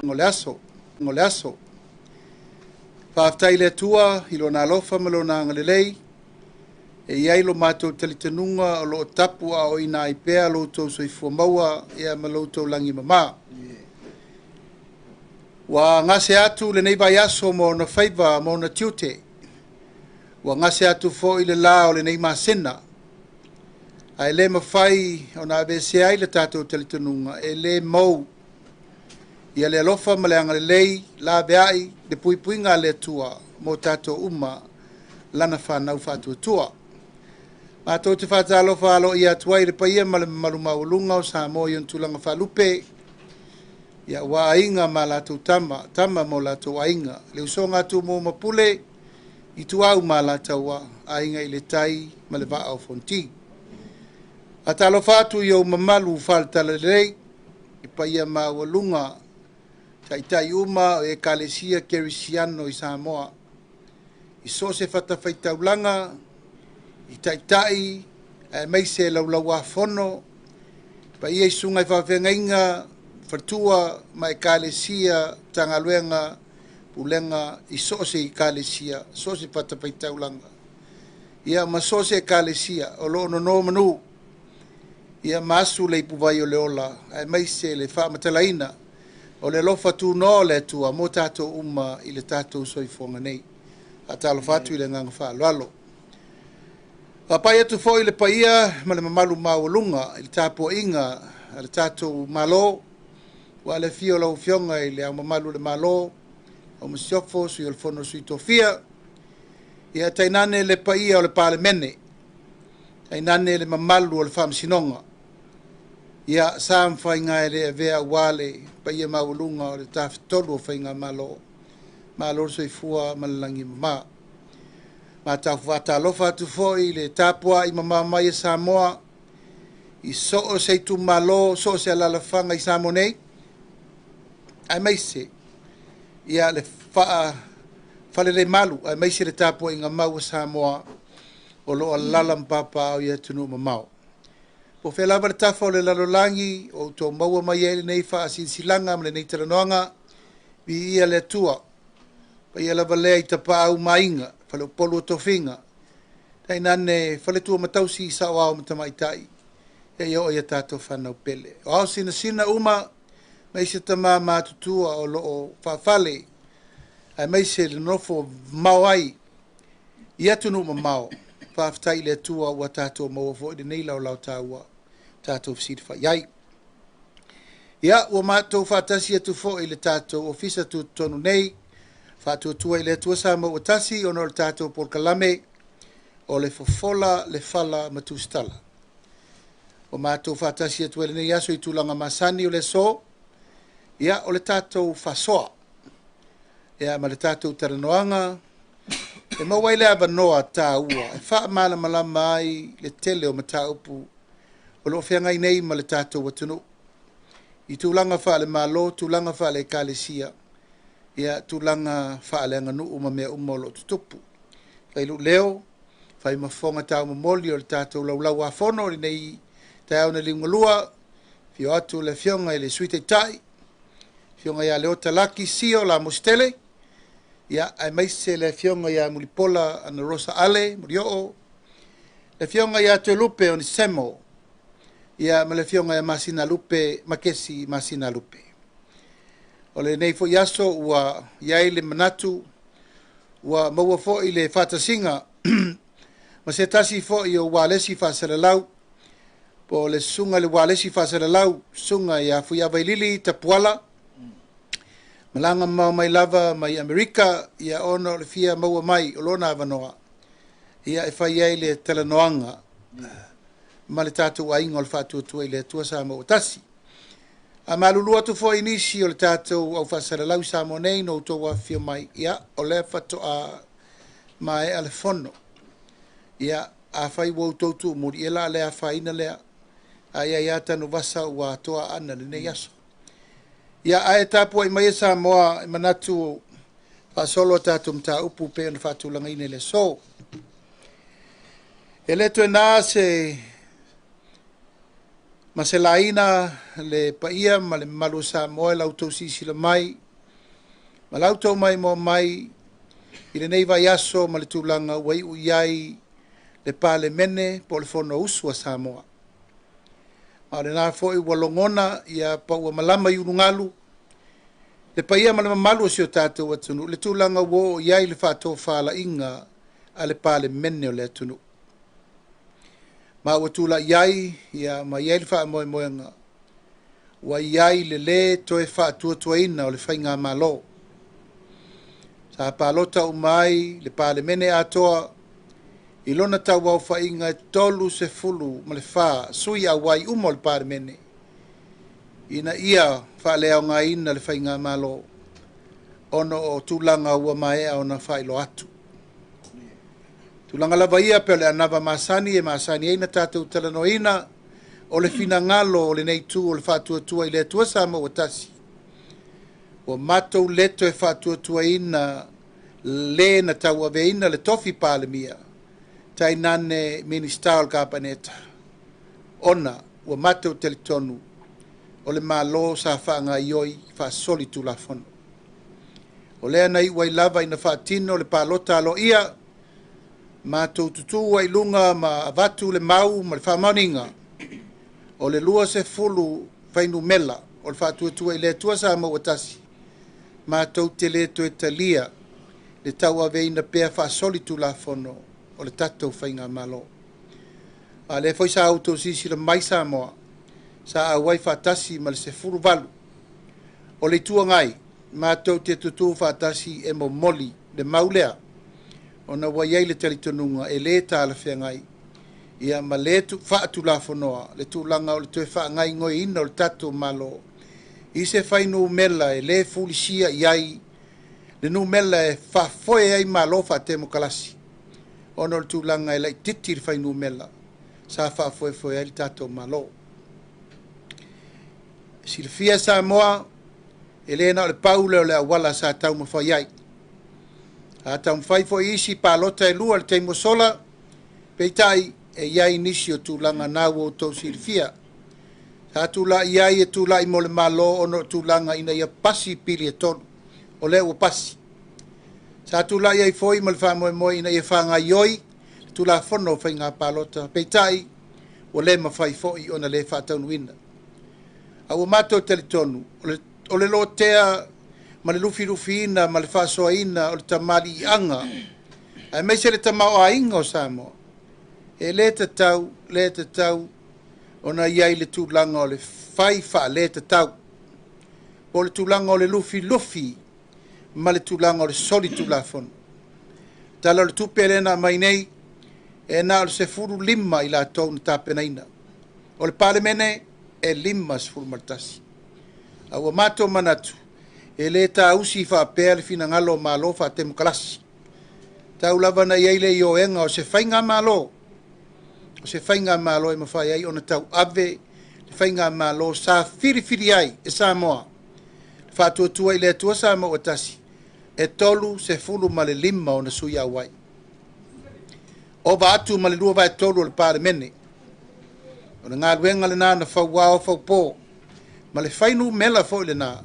O le aso, o le aso. Faafetai i le Atua i Lona alofa ma Lona agalelei, e i ai lo matou talitonuga o lo o tapu aoina ai pea lo outou soifua maua ia ma lo outou lagi mama. Ua gase atu lenei vaiaso ma ona faiva ma ona tiute. Ua gase atu foi le la o lenei masina. Ae le mafai ona aveesea ai le tatou talitonuga e le mou ia le alofa ma le agalelei laveai le puipuiga a le Atua mo tatou uma lana fanau faatuatua. Matou te faatalofa aloaia atu ai i le paia ma le mamalu maualuga o Samoa i ona tulaga faalupe, ia ua aiga ma latou tama, tama ma o latou aiga, le usoga a Tumua ma Pule, Ituau ma Alataua, Aiga i le Tai ma le Vaa o Fonoti. Faatalofa atu i ou mamalu faale-Talalelei, i paia maualuga, taitai uma o Ekalesia Kerisiano i Samoa, i so o se fatafaitaulaga, i taitai aemaise laulauafono, paia i susuga i faafeagaiga, faletua ma Ekalesia, Matagaluega, Pulega i so o se Ekalesia, so o se fatafaitaulaga, ia ma so o se Ekalesia o lo o nono manu, ia ma asu le ipuvai o le ola, aemaise le faamatalaina o le alofa tunoa o le Atua mo tatou uma i le tatou soifuaga nei. Faatalofa atu i le agaga faaaloalo. Faapai atu foi le paia ma le mamalu maualuga i le tapuaiga a le tatou Malo, ua le afio o lau Afioga i le Ao Mamalu o le Malo, lau Masiofo, Sui o le Fono a Sui Tofia, ia tainane le paia o le Palemene, tainane le mamalu o le Faamasinoga. Ia sa ma faiga e le avea aua le paia maualuga o le Tafatolu o Faigamalo, malo le soifua ma le lagi e mama. Faatalofa atu foi i le tapuai mamao mai a Samoa i so o se itumalo, so o se alaalafaga i Samoa nei, aemaise ia le faalelemalu, aemaise le tapuaiga mau a Samoa o lo o alaala ma papaaao i atunuu mamao. Po o fea lava le tafa o le lalolagi o outou maua mai ai lenei faasilasilaga ma lenei talanoaga, viia le Atua. Paia lava lea i Tapaau ma Aiga, Faleupolu o Tofiga, tainane Faletua ma Tausi, Saoao ma Tamaitai, seia oo ia tatou fanau pele. O ao sinasina uma, aemaise tama matutua o lo o faafale, aemaise le nofo mamao ai i atunuu mamao. Faafetai i le Atua ua tatou maua foi lenei laolao taua tatou fesilafai ai. Ia, ua matou faatasi atu foi i le tatou ofisa tutotonu nei, faatuatua i le Atua Samoa ua tasi, ona o le tatou polokalame o le fofola le fala ma tusitala. Ua matou faatasi atu ai lenei aso i tulaga masani o le aso, ia o le tatou faasoa, ia ma le tatou talanoaga, e maua ai le avanoa taua e faamalamalama ai le tele o mataupu o lo o feagai nei ma le tatou atunuu i tulaga faale-Malo, tulaga faale-Ekalesia, ia tulaga faaleaganuu ma mea uma o lo o tutupu. Fai lou leo, fai ma fofoga taumomoli o le tatou laulau-a-fono i lenei taeao na liugalua, afio atu le Afioga i le Sui Taitai, Afioga ia Leota Laki Sio Lamositele, ia aemaise le Afioga ia Mulipola Anarosa Ale Molioo, le Afioga ia Toelupe Onesemo, ia ma le Afioga ia Masinalupe Makesi Masinalupe. O lenei foi aso ua i ai le manatu, ua maua foi le faatasiga ma se tasi foi o ualesi faasalalau, po o le susuga i le ualesi faasalalau, susuga ia Fuiavailili Tapuala, malaga mamao mai lava mai Amerika, ia ona o le fia maua mai o lona avanoa, ia e fai ai le talanoaga ma le tatou aiga o le Faatuatua i le Atua Samoa ua tasi. A malulu atu foi nisi o le tatou au faasalalau i Samoa nei na outou afifio mai, ia o lea faatoa maea le fono. Ia afai ua outou tuumuli, ia la le afaina lea. Ai ai a tanuvasa ua atoa ana lenei aso. Ia ae tapuai mai e Samoa e manatu faasolo a tatou mataupu pei ona faatulagaina i le aso. E le toe na se Ma selaina le paia ma le mamalu o Samoa i la outou silasila mai ma la outou maimoa mai i lenei vaiaso ma le tulaga ua iu i ai le Palemene po o le Fonousu a Samoa. Ma o lena foi ua logona ia pa ua malama i ulugalu le paia ma le mamalu o si o tatou atunuu i le tulaga ua oo i ai le faatofalaiga a le Palemene o le atunuu. Ma ua tulai ai ia ma i ai le faamoemoega ua i ai le lē toe faatuatuaina o le faigamalo. Sa palota uma ai le Palemene atoa i lona tauaofaiga e 34 sui auai uma o le Palemene ina ia faaleaogaina le faigamalo ona o tulaga ua maea ona faailoa atu. Tulaga lava ia pe o le anava masani e masani ai na tatou talanoaina o le finagalo o lenei itu o le Faatuatua i le Atua Samoa ua tasi, ua matou le toe faatuatuaina le na tauaveina le tofi Palemia tainane Minisita o le Kapeneta ona ua matou talitonu o le Malo sa faagaioi faasoli Tulafono. O lea na iu ai lava ina faatino le palota aloaia, matou tutū ai i luga ma avatu le mau ma le faamaoniga o le 20 fuainumera o le Faatuatua i le Atua Samoa ua tasi, matou te le toe talia le tauaveina pea faasoli Tulafono o le tatou faigamalo. A lea foi sa outou silasila mai Samoa, sa auai faatasi ma le 18 o le Itu Agai, matou te tutū faatasi e momoli le mau lea, ona ua i ai le talitonuga e lē talafeagai ia ma lē faatulafonoa le tulaga o le toe faagaoioiina o le tatou Malo i se fuainumera e lē fulisia i ai le numera e faafoe ai Malo faatemokarasi, ona o le tulaga e laitiiti le fuainumera sa faafoefoe ai le tatou Malo. Silafia Samoa, e lē na o le pau lea o le auala sa taumafai ai. A taumafai foi isi palota e lua i le taimi ua sola, peitai e i ai nisi o tulaga na ua outou silafia. Sa tulai ai e tulai mo le Malo ona o tulaga ina ia pasi pili e tolu, o lea ua pasi. Sa tulai ai foi ma le faamoemoe ina ia faagaioi le Tulafono o Faiga Palota, peitai ua le mafai foi ona le faataunuuina. A ua matou talitonu o le lotea ma le lufilufiina ma le faasoaina o le tamaliiaga aemaise le tamaoaiga o Samoa, e le tatau, le tatau ona i ai le tulaga o le fai faale-tatau, po o le tulaga o le lufilufi ma le tulaga o le soli Tulafono. Tala o le tupe lea na aumai nei, e na o le 15 i latou na tapenaina. O le Palemene e 51. A ua matou manatu, e le tausi faapea le finagalo o Malo faatemokarasi. Tau lava na i ai le ioega o se faigamalo, o se faigamalo e mafai ai ona tauave le faigamalo sa filifili ai e Samoa, le Faatuatua i le Atua Samoa ua tasi, e 35 ona sui auai. Ova atu ma le 2/3 o le Palemene. O le galuega lena na fauao faupo, ma le fuainumera foi lena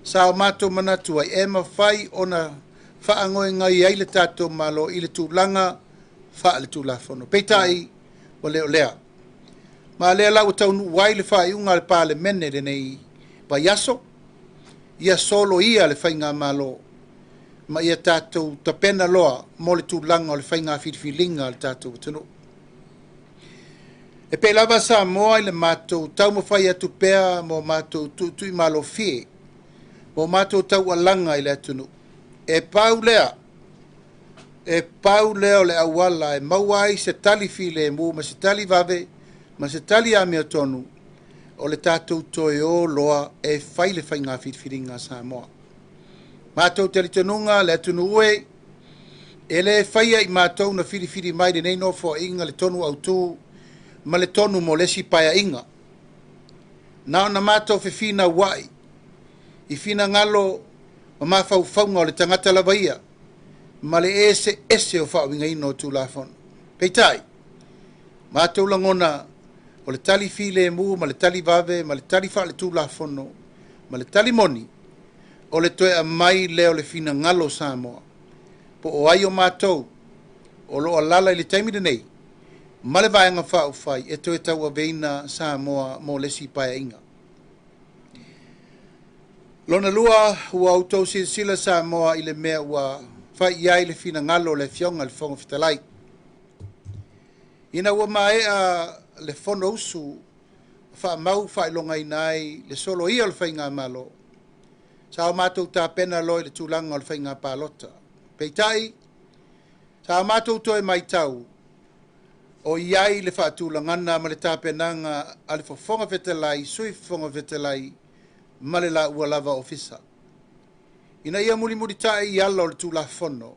sa o matou manatu ai e mafai ona faagoegai ai le tatou Malo i le tulaga faale-Tulafono. Peitai, ua le o lea. Ma lea la ua taunuu ai le faaiuga a le Palemene lenei vaiaso, ia soloia le faigamalo ma ia tatou tapena loa mo le tulaga o le faiga filifiliga a le tatou atunuu. E pei lava Samoa i le matou taumafai atu pea mo matou tuutuimalofie, mo matou taualaga i le atunuu. E pau lea, e pau lea o le auala e maua ai se tali filemu ma se tali vave ma se tali amiotonu o le tatou toe o loa e fai le faiga filifiliga a Samoa. Matou talitonuga le atunuu e, e le faia i matou na filifili mai lenei nofoaiga le tonu autū ma le tonu mo le isi paeaiga. Na ona matou fefinauai i finagalo ma mafaufauga o le tagata lava ia ma le eseese o faauigaina o Tulafono. Peitai, matou lagona O le tali filemu ma le tali vave ma le tali faaletulafono ma le tali moni, o le toe aumai lea o le finagalo o Samoa, po o ai o matou o lo o alaala i le taimi lenei ma le Vaega Faaupufai e toe tauaveina Samoa mo le isi paeaiga. Lona lua, ua outou silasila Samoa i le mea ua fai i ai le finagalo o le Afioga i le Fofoga Fetalai. Ina ua maea le Fonousu faamau faailogaina ai le soloia o le Faigamalo, sa o matou tapena loa i le tulaga o le faiga palota. Peitai, sa o matou toe matau o i ai le faatulagana ma le tapenaga a le Fofoga Fetalai, Sui Fofoga Fetalai ma le laua lava ofisa, ina ia mulimulitai i ala o le Tulafono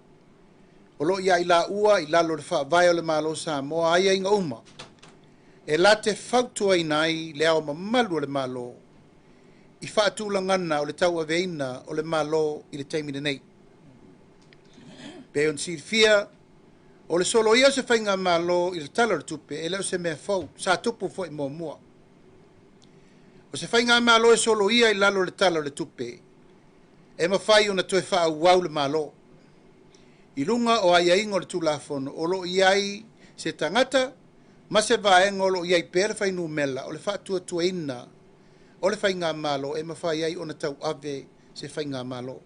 o lo o ia i laua i lalo o le Faavae o le Malo Samoa aiaiga uma e late fautuaina ai le Ao Mamalu o le Malo i faatulagana o le tauaveina o le Malo i le taimi lenei. Pei ona silafia, o le soloia o se faigamalo i le Tala o le Tupe e le o se mea fou, sa tupu foi muamua. O se faigamalo e soloia i lalo o le Tala o le Tupe, e mafai ona toe faaauau le Malo i luga o aiaiga o le Tulafono o lo o i ai se tagata ma se vaega o lo o i ai pea le fuainumera o le faatuatuaina o le faigamalo e mafai ai ona tauave se faigamalo.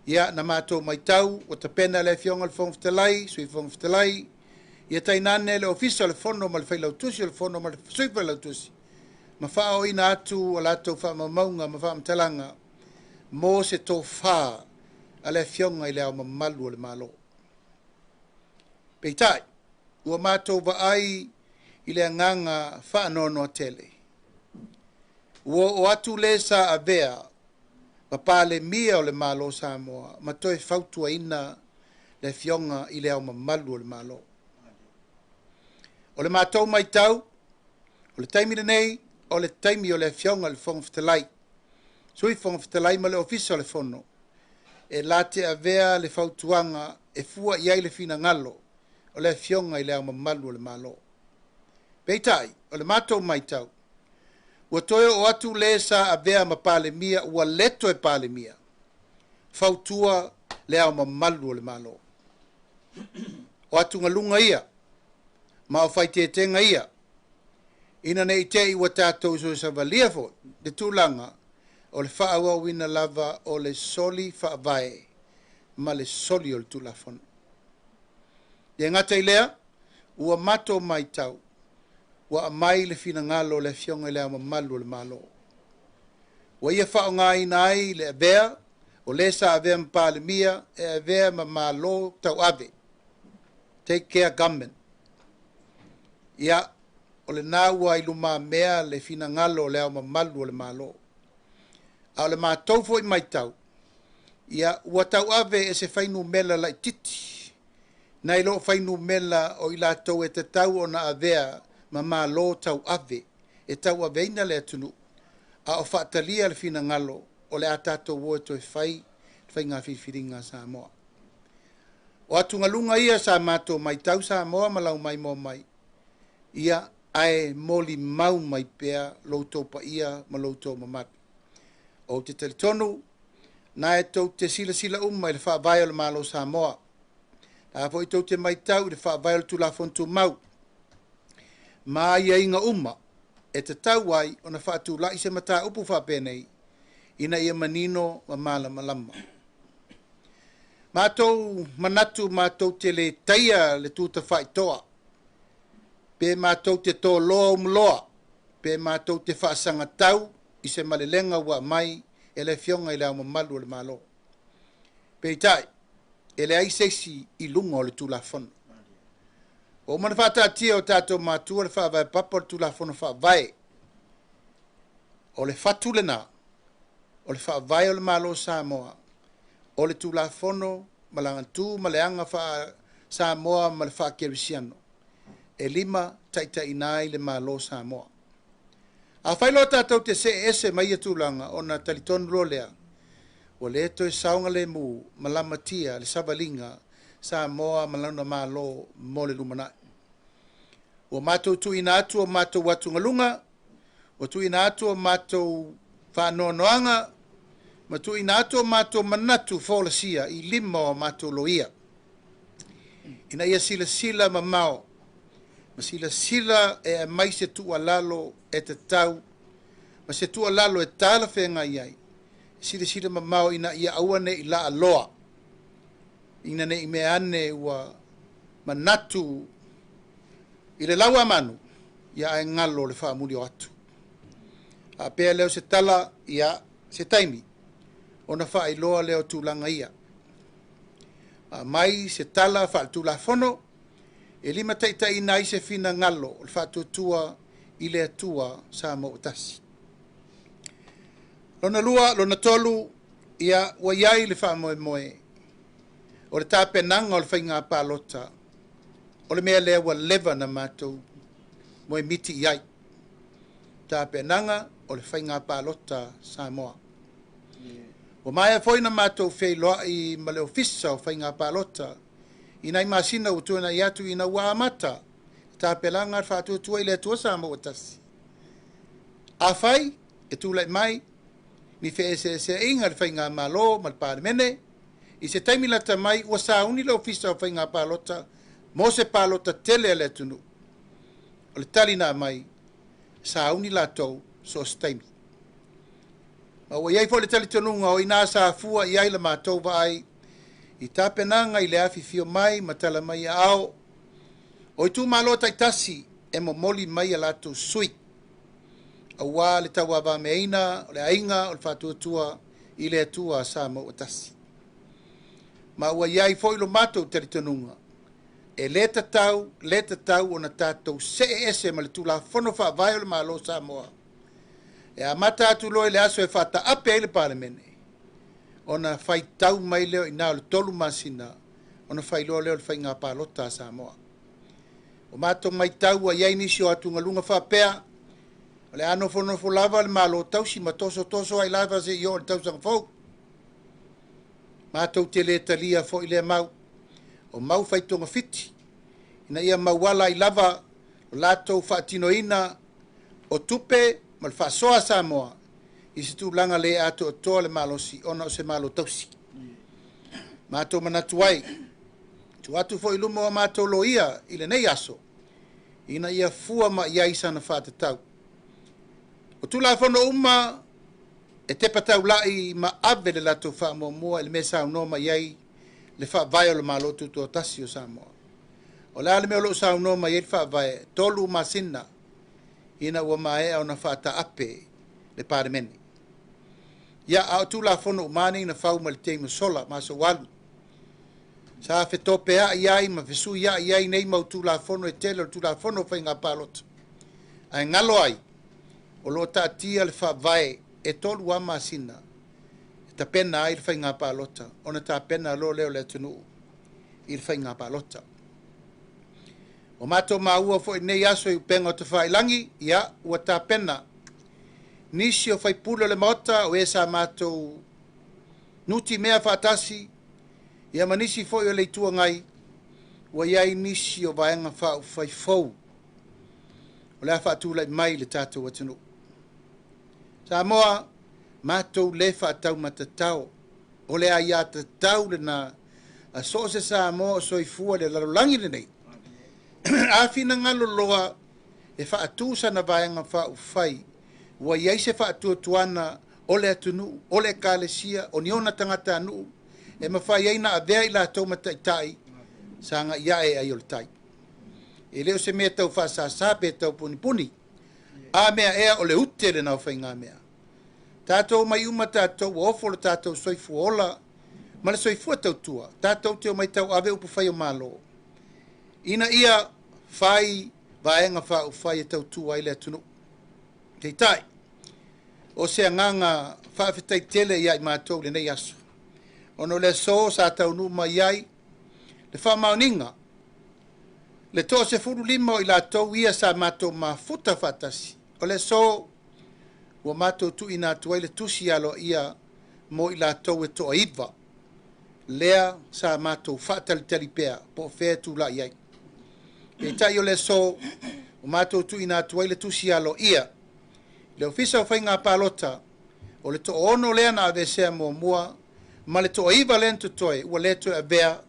Ia, na matou matau ua tapena le Afioga i le Fofoga Fetalai, Sui Fofoga Fetalai, ia tainane le Ofisa o le Fono ma le Failautusi o le Fono ma le Sui Failautusi, ma faaooina atu a latou faamaumauga ma faamatalaga mo se tofa a le Afioga i le Ao Mamalu o le Malo. Peitai, ua matou vaai i le agaga faanoanoa tele. Ua oo atu le sa avea ma Palemia o le Malo o Samoa ma toe fautuaina le Afioga i le Ao Mamalu o le Malo. O le matou matau, o le taimi lenei, o le taimi o le Afioga i le Fofoga Fetalai, Sui Fofoga Fetalai ma le Ofisa o le Fono, e late avea le fautuaga e fua i ai le finagalo o le Afioga i le Ao Mamalu o le Malo. Peitai, o le matou matau, ua toe oo atu le sa avea ma Palemia ua le toe Palemia, fautua le Ao Mamalu o le Malo. O atugaluga ia ma o faiteitega ia, ina ne i te i ua tatou soesavalia foi le tulaga o le faaauauina lava o le soli faavae ma le soli o le Tulafono. Le gata i lea, ua matou matau ua aumai le finagalo o le Afioga i le Ao Mamalu o le Malo, ua ia faaaogaina ai le avea o le sa avea ma Palemia e avea ma Malo tauave, take care government. Ia, o lena ua i lumamea le finagalo o le Ao Mamalu o le Malo. A o le matou foi matau, ia, ua tauave e se fuainumera laitiiti, nai lo fuainumera o i latou e tatau ona avea ma Malo tauave e tauaveina le atunuu, a o faatalia le finagalo o le a tatou o e toe fai le faiga filifiliga a Samoa. O atugaluga ia sa matou matau Samoa ma lau maimoa mai, ia, ae molimau mai pea lo outou paia ma lo outou mamalu. Ou te talitonu, na e tou te silasila uma i le faavae o le Malo o Samoa. A foi tou te matau i le faavae o le Tulafono Tumau ma aiaiga uma e tatau ai ona faatulai se mataupu faapenei ina ia manino ma malamalama. Matou manatu matou te le taia le tutafaitoa, pe matou te toloa umuloa, pe matou te faasagatau i se malelega ua aumai e le Afioga i le Ao Mamalu o le Malo. Peitai, e leai se isi i luga o le Tulafono. Ua uma ona faataatia o tatou matua le faavae papa o le Tulafono Faavae. O le fatu lena, o le faavae o le Malo o Samoa, o le Tulafono ma lana tu ma le aga faa-Samoa ma le faa-Kerisiano, e lima taitaiina ai le Malo o Samoa. A fai loa tatou te see ese mai ia tulaga, ona talitonu loa lea, ua le toe saogalemu ma lamatia le savaliga Samoa ma lona Malo mo le lumanai. Ua matou tuuina atu o matou atugaluga, ua tuuina atu o matou faanoanoaga, ma tuuina atu o matou manatu folasia i lima o matou loia, ina ia silasila mamao, ma silasila e aumai se tuualalo e tatau, ma se tuualalo e talafeagai ai, silasila mamao ina ia aua ne i laaloa, ina ne i mea ane ua manatu i le lauamanu, ia ae galo le faamuli o atu. A pea lea o se tala, ia se taimi, ona faailoa lea o tulaga ia. Aumai se tala faaletulafono, e limataitaiina ai se finagalo o le Faatuatua i le Atua Samoa ua tasi. Lona lua, lona tolu, ia ua i ai le faamoemoe o le tapenaga o le faiga palota, o le mea lea ua leva na matou moemiti i ai. Tapenaga o le faiga palota Samoa. Ua maea foi na matou feiloai ma le Ofisa o Faiga Palota i nai masina ua tuanai atu ina ua amata tapenaga a le Faatuatua i le Atua Samoa ua tasi. Afai e tulai mai ni feeseeseaiga i le Faigamalo ma le Palemene, i se taimi lata mai ua sauni le Ofisa o Faiga Palota mo se palota tele a le atunuu. O le tali na aumai, sauni latou so o se taimi. Ma ua i ai foi le talitonuga o ina sa fua i ai la matou vaai i tapenaga i le afifio mai ma tala mai aao o itumalo taitasi e momoli mai a latou sui, aua le tauavameaina o le aiga o le Faatuatua i le Atua Samoa ua tasi. Ma ua i ai foi lo matou talitonuga, e le tatau, le tatau ona tatou see ese ma le Tulafono Faavae o le Malo o Samoa, e amata atu loa i le aso e faataape ai le Palemene, ona faitau mai lea o i ina o le 3 masina, ona failoa lea o le faiga palota a Samoa. O matou matau ua i ai nisi o atugaluga faapea, o le a nofonofo lava le Malo tausi ma tosotoso ai lava seia oo i le tausaga fou. Matou te le talia foi lea mau, o mau faitogafiti, ina ia mauala ai lava o latou faatinoina o tupe ma le faasoa a Samoa i se tulaga le atoatoa le malosi ona o se Malo tausi. Matou manatu ai, tuu atu foi i luma o matou loia i lenei aso, ina ia fua mai ai sana faatatau. O Tulafono uma e tepa taulai ma ave le latou faamuamua i le mea saunoa mai ai le Faavae o le Malo Tutoatasi o Samoa. O le a le mea o lo o saunoa mai ai le Faavae, 3 masina ina ua maea ona faataape le Palemene. Ia, a o Tulafono uma nei na fau mai le taimi sola, ma aso ua alu. Sa fetopeai ai ma fesuiai ai nei mau Tulafono e tele o le Tulafono o Faiga Palota. Ae galo ai, o lo o taatia le Faavae e 3 lava masina e tapena ai le faiga palota, ona tapena loa lea o le atunuu i le faiga palota. O matou maua foi nei aso i upega o tafailagi, ia, ua tapena nisi o faipule o le Maota, o e sa matou nutimea faatasi, ia ma nisi foi o le Itu Agai, ua i ai nisi o vaega faaupufai fou o le a faatulai mai i le tatou atunuu. Samoa, matou le faataumatatao, o le aiatatau lena a so o se Samoa o soifua i le lalolagi lenei. A finagalo loa e faatu sana vaega faaupufai, ua i ai se faatuatuana o le atunuu, o le ekalesia, o ni ona tagatanuu, e mafai ai na avea i latou ma taitai, sagai ae ai o le tai. E le o se mea tau faasasa pe tau punipuni, a mea ea o le ute lena o faigamea. Tatou mai uma tatou ua ofo le tatou soifua ola ma le soifua tautua, tatou te omai tauave upufai o Malo, ina ia fai vaega faaupufai e tautua ai le atunuu. Peitai, o se agaga faafetai tele ia i matou lenei aso, ona o le aso sa taunuu mai ai le faamaoniga, le 15 o i latou ia sa matou mafuta faatasi, o le aso ua matou tuuina atu ai le tusi aloaia mo i latou e 9, lea sa matou faatalitali pea po o fea e tulai ai. Peitai o le aso Ua matou tuuina atu ai le tusi aloaia i le Ofisa o Faiga Palota, o le toaono lea na aveesea muamua ma le toaiva lea na totoe ua le toe avea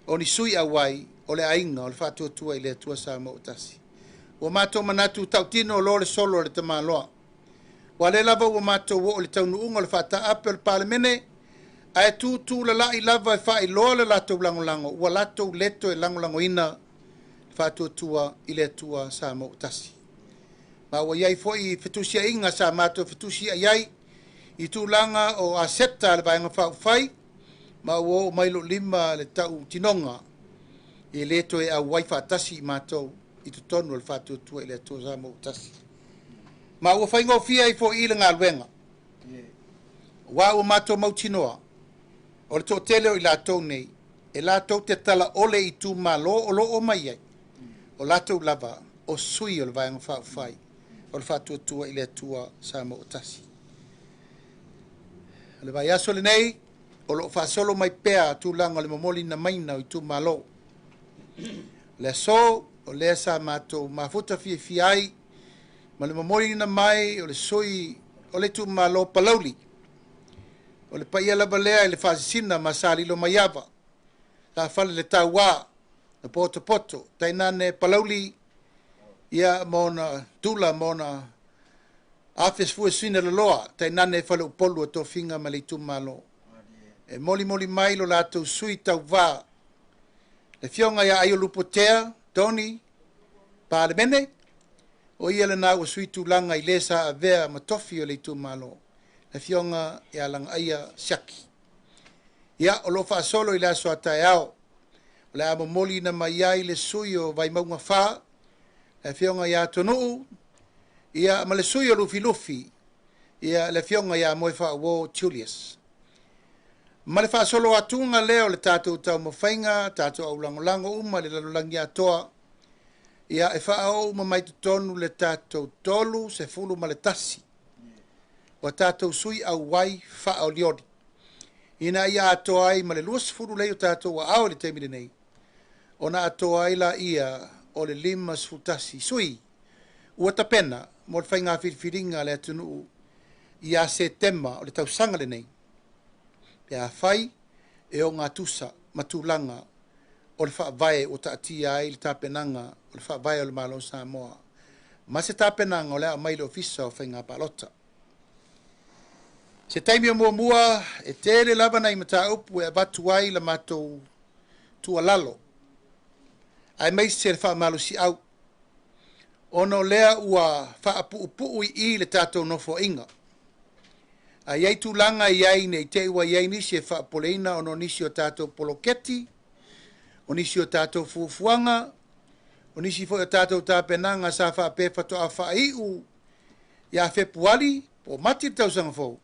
o ni sui auai o le Aiga o le Faatuatua i le Atua Samoa ua Tasi. Ua matou manatu tautino loa le solo a le tamaloa. Aua o lea lava ua matou oo i le taunuuga o le faataape o le Palemene, ae tutulalai lava e faailoa le latou lagolago, ua latou le toe lagolagoina le Faatuatua i le Atua Samoa ua Tasi. Ma ua i ai foi fetusiaiga sa matou fetusiai ai i tulaga o aseta a le Vaega Faaupufai, ma ua oo mai lou lima le tautinoga e le toe auai faatasi i matou i totonu o le Faatuatua i le Atua Samoa ua Tasi. Ma ua faigofie ai foi i le galuega, aua ua matou mautinoa o le toatele o i latou nei e latou te talaole i itumalo o lo o omai ai, o latou lava o sui o le Vaega Faaupufai o le Faatuatua i le Atua Samoa ua Tasi. O le vaiaso lenei, o lo o faasolo mai pea tulaga o le momoliina maina o itumalo. O le aso, o lea sa matou mafuta fiafia ai ma le momoliina mai o le sui o le itumalo Palauli. O le paia lava lea i le faasisina ma Salilo Maiava, sa fale le tauā, na potopoto, tainane Palauli, ia ma ona tula ma ona afe fuesina loloa, tainane faleupolu o tofiga ma le itumalo. E molimoli mai lo latou sui tauvā, le afioga ia Aiolupotea, Tony, Palemene, o ia lena ua sui tulaga i le sa avea ma tofi o le itumalo, le afioga ia Lagaaia Siaki. Ia, o lo o faasolo i le aso a taeao, o le a momoliina mai ai le sui o Vaimauga 4, le afioga ia Tonuu, ia ma le sui o Lufilufi, ia le afioga ia Moefaauo Julius. Ma le faasolo atuga lea o le tatou taumafaiga, tatou aulagolago uma i le lalolagi atoa, ia e faaoo uma mai totonu le tatou 31 o tatou sui auai faaolioli, ina ia atoa ai ma le 20 lea o tatou aao i le taimi lenei, ona atoa ai laia o le 51 sui ua tapena mo le faiga filifiliga a le atunuu ia Setema o le tausaga lenei, pe afai e ogatusa ma tulaga o le faavae ua taatia ai le tapenaga o le faavae o le Malo o Samoa ma se tapenaga o le a aumai i le Ofisa o Faiga Palota. Se taimi o muamua e tele lava nai mataupu e avatu ai la matou tuualalo, aemaise le faamalosiau, ona o lea ua faapuupuu i i le tatou nofoaiga. A i ai tulaga i ai nei te i ua i ai nisi e faapopoleina ona o nisi o tatou poloketi, o nisi o tatou fuafuaga, o nisi foi o tatou tapenaga sa faapea faatoa faaiu ia Fepuari po o Mati le tausaga fou,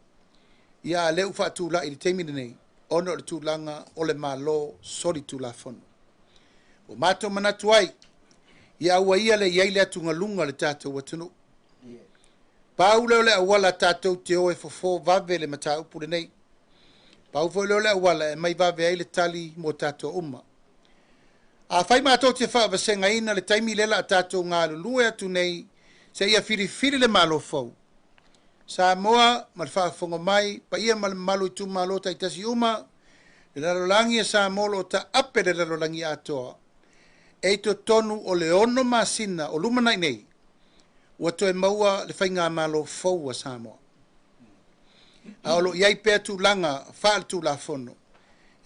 ia a lea ua faatulai i le taimi lenei ona o le tulaga o le Malo solitulafono. Ua matou manatu ai, ia aua ia le i ai le atugaluga o le tatou atunuu. Pau lea o le auala tatou te o e fofo vave le mataupu lenei. Pau foi lea o le auala e aumai vave ai le tali mo tatou uma. Afai matou te faavasegaina le taimi lea la tatou galulue atu nei seia filifili le Malo fou, Samoa ma le faafofoga mai, paia ma le mamalu i itumalo taitasi uma, le lalolagi a Samoa o lo o taape le lalolagi atoa, e i totonu o le 6 masina o lumanai nei, ua toe maua le faigamalo fou a Samoa. A o lo o i ai pea tulaga faaletulafono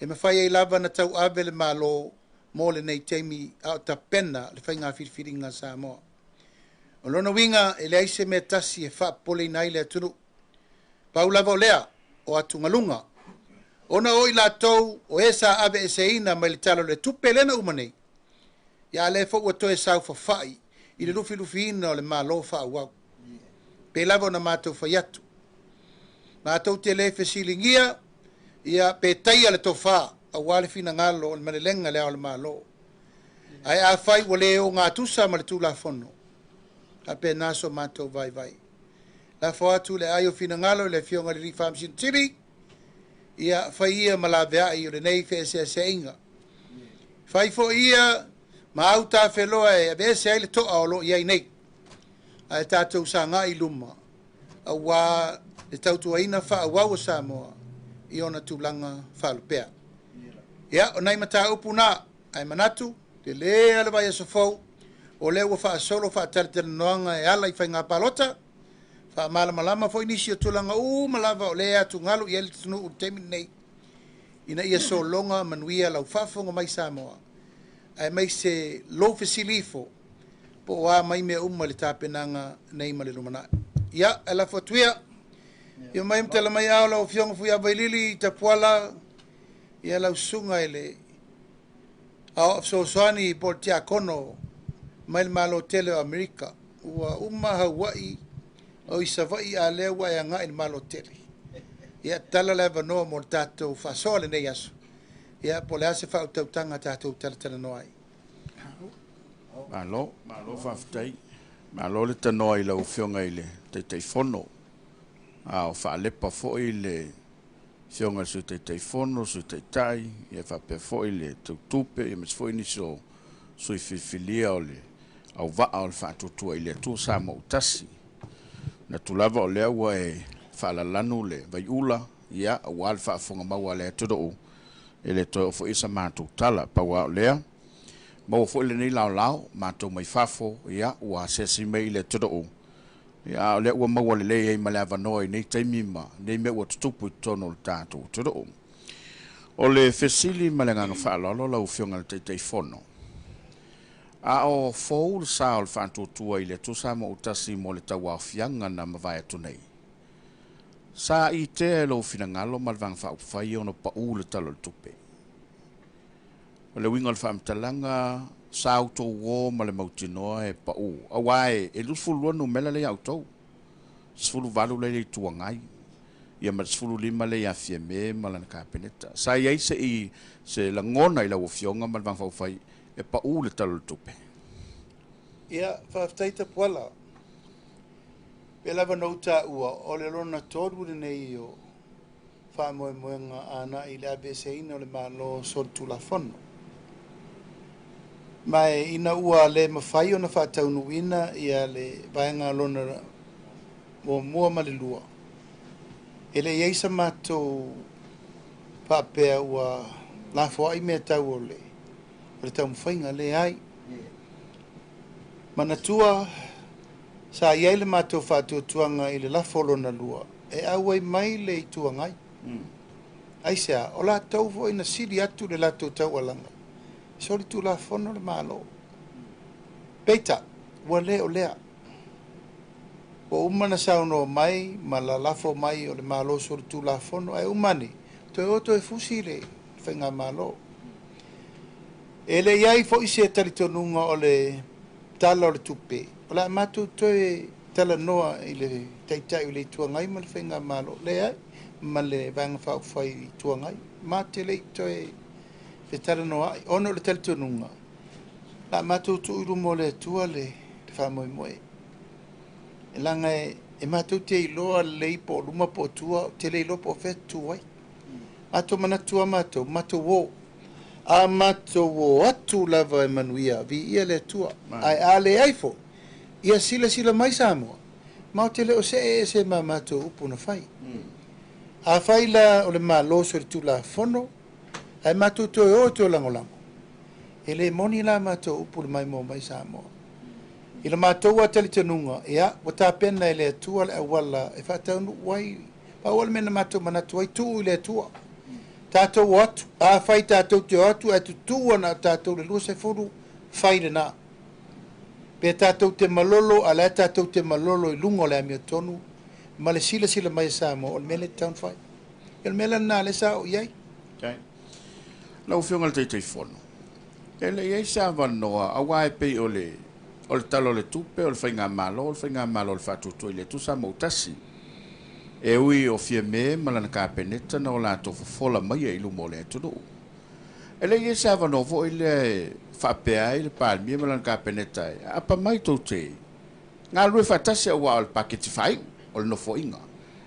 e mafai ai lava ona tauave le Malo mo lenei taimi a o tapena le faiga filifiliga a Samoa. O lona uiga e leai se mea tasi e faapopoleina ai le atunuu. Pau lava o lea, o atugaluga, ona o i latou o e sa aveeseina mai le Tala o le Tupe lea na uma nei, ia a lea foi ua toe saofafai i le lufilufiina o le Malo faaauau. Pei lava ona matou fai atu, matou te le fesiligia ia pe taia le tofa aua le finagalo o le malelega i le ao o le Malo. Ae afai ua le ogatusa ma le Tulafono, faapena so matou vaivai. Lafo atu le ai o finagalo i le afioga i le Alii Faamasino Sili, ia fai ia ma laveai o lenei feeseeseaiga. Fai foi ia Ma au tafeloa e aveese ai le to'a o lo o i ai nei, ae tatou sagai i luma aua le tautuaina faaauau o Samoa i ona tulaga faalupea. Ia, o nai mataupu na, ae manatu, tele lava le vaiaso fou, o lea ua faasolo faatalatalanoaga e ala i faiga palota, faamalamalama foi nisi o tulaga uma lava o lea e atugalu i ai le atunuu i le taimi lenei, ina ia sologa manuia lau faafofoga mai Samoa, aemaise lou fesili ifo po o a mai mea uma i le tapenaga nei ma le lumanai. Ia, ae lafo atu ia, ia mai ma tala mai ao lau Afioga Fuiavailili Tapuala, ia lau susuga i le Aoao Fesoasoani po o le Tiakono mai le Malo tele o Amerika. Ua uma Haua'i o i Savaii, a lea ua e agai i le Malo tele. Ia, tala le avanoa mo le tatou faasoa lenei aso. Ia, po o le a se faautautaga tatou talatalanoa ai. Malo, malo faafetai. Malo le tanoa i lau Afioga i le Taitaifono. A o faalepa foi le Afioga i le Sui Taitaifono, Sui Taitai, ia faapea foi le Tautupe, ia aemaise foi nisi o sui filifilia o le auvaa o le Faatuatua i le Atua Samoa ua tasi. Manatu lava o lea ua e faalalanu le vaiula, ia, aua le faafofoga mau a le atunuu, e le toe oo foi sa matou tala. Pau lava o lea, maua foi lenei laolao, matou mai fafo, ia, ua asiasi mai i le atunuu, ia, a o lea ua maua lelei ai ma le avanoa i nei taimi ma nei mea ua tutupu i totonu o le tatou atunuu. O le fesili ma le agaga faaaloalo lau Afioga i le Taitaifono, a o fou le sa o le Faatuatua i le Atua Samoa ua tasi mo le tauaofiaga na mavae atu nei, sa itea e lou finagalo ma le Vaega Faaupufai ona pau le Tala o le Tupe. O le uiga o le faamatalaga, sa outou o ma le mautinoa e pau, aua e 22 numera lea ia outou, 18 lea i le Itu Agai, ia ma le 15 lea ia Fiame ma lana Kapeneta. Sa i ai se i se lagona i lau Afioga ma le Vaega Faaupufai e pau le Tala o le Tupe? Ia, faafetai Tapuala. Pei lava ona ou taua, o le lona tolu lenei o faamoemoega agai i le aveeseina o le Malo solitulafono. Ma e ina ua le mafai ona faataunuuina ia le vaega lona muamua ma le lua, e le i ai sa matou faapea ua lafoai mea tau o le taumafaiga, leai. Manatua, sa i ai le matou faatuatuaga i le lafo lona lua, e auai mai le Itu Agai. Aisea, o latou foi na sili atu le latou taualaga, solitulafono le Malo. Peitai, ua le o lea. Ua uma na saunoa mai ma lalafo mai o le Malo solitulafono, ae uma ane, toe o toe fusi le faigamalo. E le i ai foi se talitonuga o le Tala o le Tupe, o le a matou toe talanoa i le Taitai o le Itu Agai ma le faigamalo, leai, ma le Vaega Faaupufai Itu Agai. Ma te le i toe fetalanoa'i, ona o le talitonuga, o le a matou tuu i luma o le Atua le faamoemoe. E leaga e matou te iloa lelei po o luma po o tua, ou te le iloa po o fea tu ai. Matou manatu lava matou, matou o. A matou o atu lava e manuia, viia le Atua. Ae a leai foi, ia silasila mai Samoa, matou te le o see ese ma matou upu na fai. Afai la o le Malo solitulafono, ae matou toe o e toe lagolago, e le moni la matou upu le maimoa mai Samoa. I le matou lava talitonuga, ia, ua tapena e le Atua le auala e faataunuu ai, pau o le mea na matou manatu ai, tuu i le Atua. Tatou o atu, afai tatou te o atu ae tutu ana tatou le 20, fai lena. Pe tatou te malolo, a o la e tatou te malolo i luga o le amiotonu, ma le silasila mai a Samoa, o le mea lea e tatau ona fai. O le mea la lena lea sa oo i ai. Okay. Lau Afioga i le Taitaifono, e le i ai se avanoa, aua e pei o le Tala o le Tupe, o le Faigamalo, o le Faigamalo o le Faatuatua i le Atua Samoa ua tasi. E ui o Fiame ma lana Kapeneta na o latou fofola mai i luma o le atunuu. E le i ai se avanoa foi lea e faapea ai le Palemia ma lana Kapeneta e aapa mai tou te galulue faatasi aua o le paketi faaiu o le nofoaiga.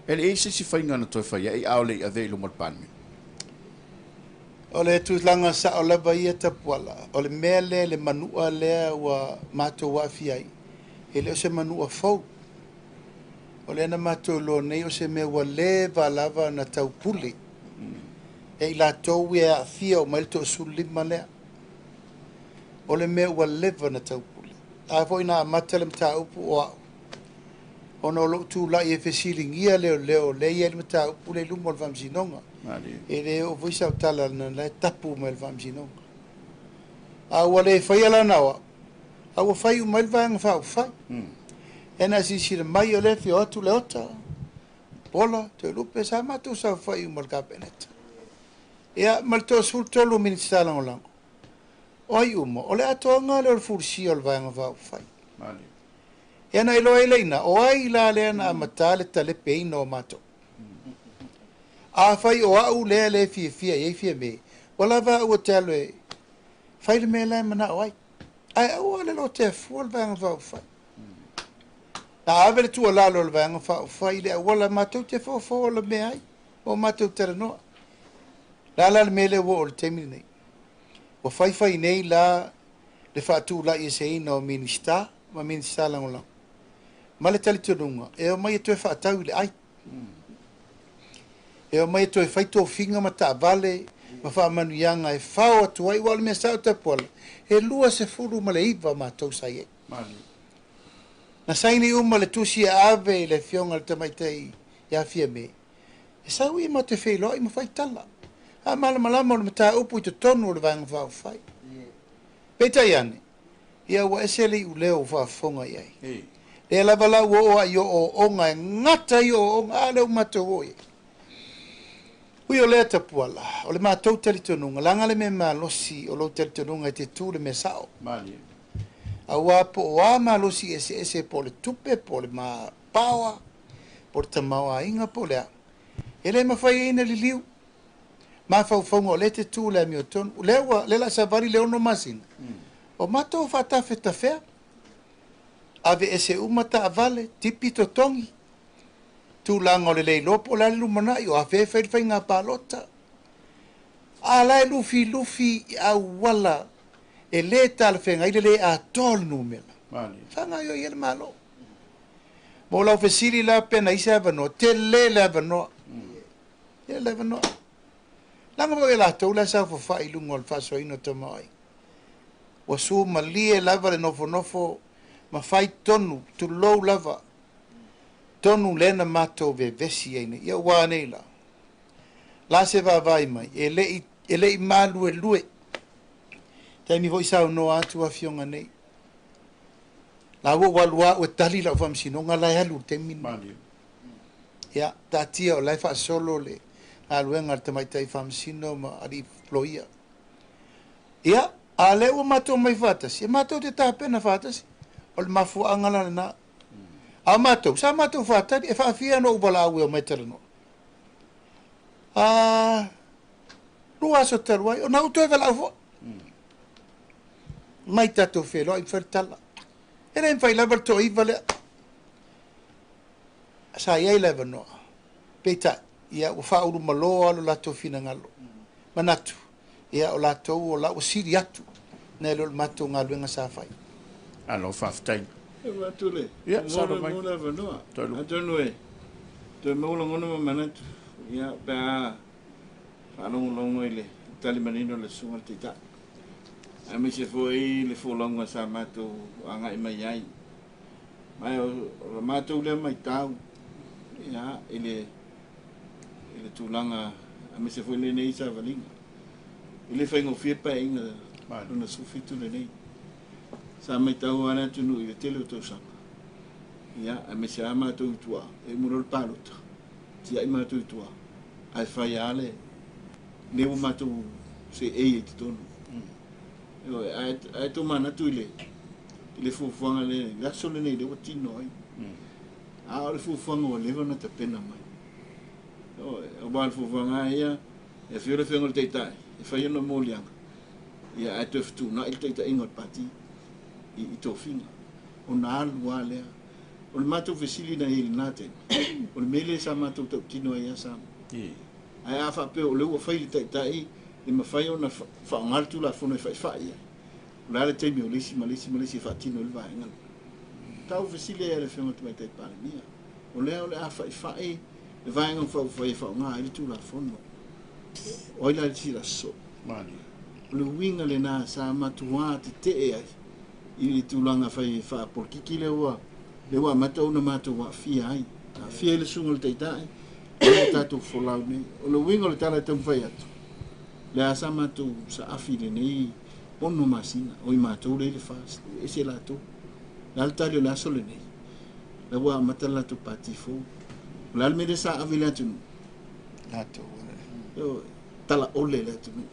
E le i ai se isi faiga na toe fai ai a o le i avea i luma o le Palemene. O le tulaga sao lava ia Tapuala, o le mea lea le manua lea ua matou aafia ai, e le o se manua fou. O lea na matou iloa nei o se mea ua leva lava na taupule e i latou ia e aafia uma ai le 15 lea. O le mea ua leva na taupule. A foi na amata le mataupu o au, ona o lou tulai e fesiligia leoleo lea e i ai le mataupu lea i luma o le Faamasinoga. E le oo foi sau tala na la e tapu mai le Faamasinoga. A ua le faia la na o au, a ua fai uma ai le Vaega Faaupufai. E na silasila mai o lea e afio atu Leota, Pola, Toelupe, sa matou saofai uma i le Kapeneta. Ia, ma le 33 o Minisita Lagolago. O ai uma? O le atoaga lea o le fulisia o le Vaega Faaupufai. Ia na iloa ai lea i ina, o ai la lea na amata le talepeina o matou? Afai o au lea le fiafia i ai Fiame, ua lava au ou te alu e fai le mea la e manao ai. Ae aua le lotea fua le Vaega Faaupufai. Na ave le tuualalo a le Vaega Faaupufai i le auala matou te fofo mea ai, o matou talanoa. La la le mea lea ua oo i le taimi lenei. Ua faifai nei la le faatulai eseina o Minisita ma Minisita Lagolago. Ma le talitonuga, e omai e toe faatau i le ai. E omai e toe fai tofiga ma taavale ma faamanuiaga e fao atu ai. Ua o le mea sao Tapuala, e 29 matou sa i ai. Na saini uma le tusi e ave i le afioga i le tamaitai ia Fiame, e sau ia matou te feiloai ma fai tala. A malamalama o le mataupu i totonu o le Vaega Faaupufai. Peitai ane, ia ua ese le iuleo ua faafofoga i ai. Lea lava la ua oo ai i ooooga e gata i ooooga, a lea ua matou oo i ai. Ui o lea Tapuala, o le matou talitonuga, leaga le mea malosi o lou talitonuga e te tu le mea sao. Aua po o a malosi eseese po o le tupe, po o le power, po o le tamaoaiga, po o le a. E le mafai ai na liliu. Mafaufauga o lea te tu le amiotonu. Lea ua, lea la savali le 6 masina. O matou faatafetafea, ave ese uma taavale, tipi totogi. Tulaga o le le iloa po o le a le lumanai, o afea e fai le faiga palota. A la e lufilufi i auala e le talafeagai le le atoa le numera. Faagaoioi ai le Malo. Mo lau fesili la pe na i se avanoa, tele le avanoa. Tele le avanoa. Leaga foi e latou la e saofafai i luga o le faasoaina o tamaoaiga. Ua sumalie lava le nofonofo ma fai tonu, tulou lava, tonu lea na matou vevesi ai nei. Ia ua nei la. La se vaavaai mai, e le i maluelue. Taimi foi saunoa atu afioga nei. La ua ua alu au e tali lau faamasinoga la e alu i le taimi lenei. Ia, taatia o la e faasolo le galuega a le tamaitai faamasino ma alii loia. Ia, a lea ua matou mai faatasi, e matou te tapena faatasi. O le mafuaaga la lena. A matou, sa matou faatali, e faafia ona ou valaau e omai talanoa. A, 2 aso talu ai, ona ou toe valaau foi. Mai tatou feiloai ma fai le tala. E le mafai lava le toaiva lea. Sa i ai le avanoa. Peitai, ia ua faaulumalo lava lo latou finagalo. Manatu, ia o latou o la ua sili atu nai lo le matou galuega sa fai. Alo, faafetai. E avatu le Ia, saunoa mai. mo le avanoa. Toelupe. Atonu e toe maua lagona ma manatu. Ia, pe a faalogologo i le tali manino o le susuga i le Taitai. Aemaise foi le folauga sa matou agai mai ai. Ma o le matou lea matau, ia, i le tulaga, aemaise foi lenei savaliga. I le faigofie paeaiga lona 17 lenei. Sa matau lava le atunuu i le tele o tausaga. Ia, aemaise lava matou i tua, e uma loa le palota, tiai matou i tua, ae fai lava le lea ua matou seei ai i totonu. Ioe, ae tomanatu i le fuafuaga le le aso lenei lea ua tino ai. A o le fuafuaga ua leva ona tapena mai. Ioe, aua le fuafuaga ia, e afio le afioga i le Taitai, e fai ona moliaga, ia ae toe fetuunai le taitaiga o le pati i tofiga. Ona alu lava lea. O le matou fesili na i ai i lena taimi, o le mea lea sa matou tautino ai ia Samoa. Ae a faapea o lea ua fai le taitai le mafai ona faaaoga le Tulafono e faifai ai. O le a le taimi o le isi ma le isi ma le isi e faatino ai le vaega lea? Tau fesili ai a le Afioga i le Tamaitai Palemia, o lea o le a faifai le Vaega Faaupufai e faaaoga ai le Tulafono. O ai la le isi soo? O le uiga lena sa matuā tetee ai i le tulaga fai faapolokiki lea ua lea ua amata ona matou aafia ai. Aafia ai le susuga i le Taitai, lea ua tatou folau nei. O le uiga o le tala e taumafai atu, lea sa matou saafi i lenei 6 masina, o i matou lea i le FAST, e ese latou. Le a le tali o le aso lenei? Lea ua amata le latou pati fou. O le a le mea lea sa ave i le atunuu? Latou. Tala ole le atunuu.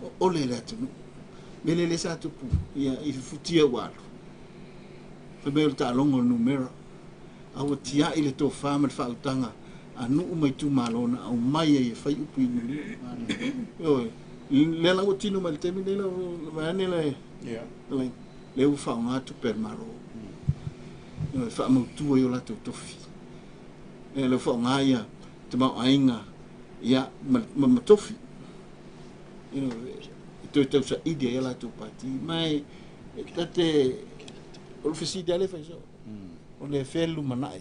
O ole le atunuu. Mea lea sa tupu ia i futia ua alu. Fai mai o le taaloga o le numera. A ua tiai le tofa ma le faautaga a nuu ma itumalo na aumai ai e fai upu i nuu. Ioe. Lea la ua tino mai le taimi nei la vaeane le lea ua faaaoga tupe a le Malo. Ioe, faamautu ai o latou tofi. Lea ua faaaoga ia tamaoaiga ia ma tofi. Ioe, e toe tausaili ai a latou pati. Ma e tate o le fesili lava lea e fai soo. O le fea le lumanai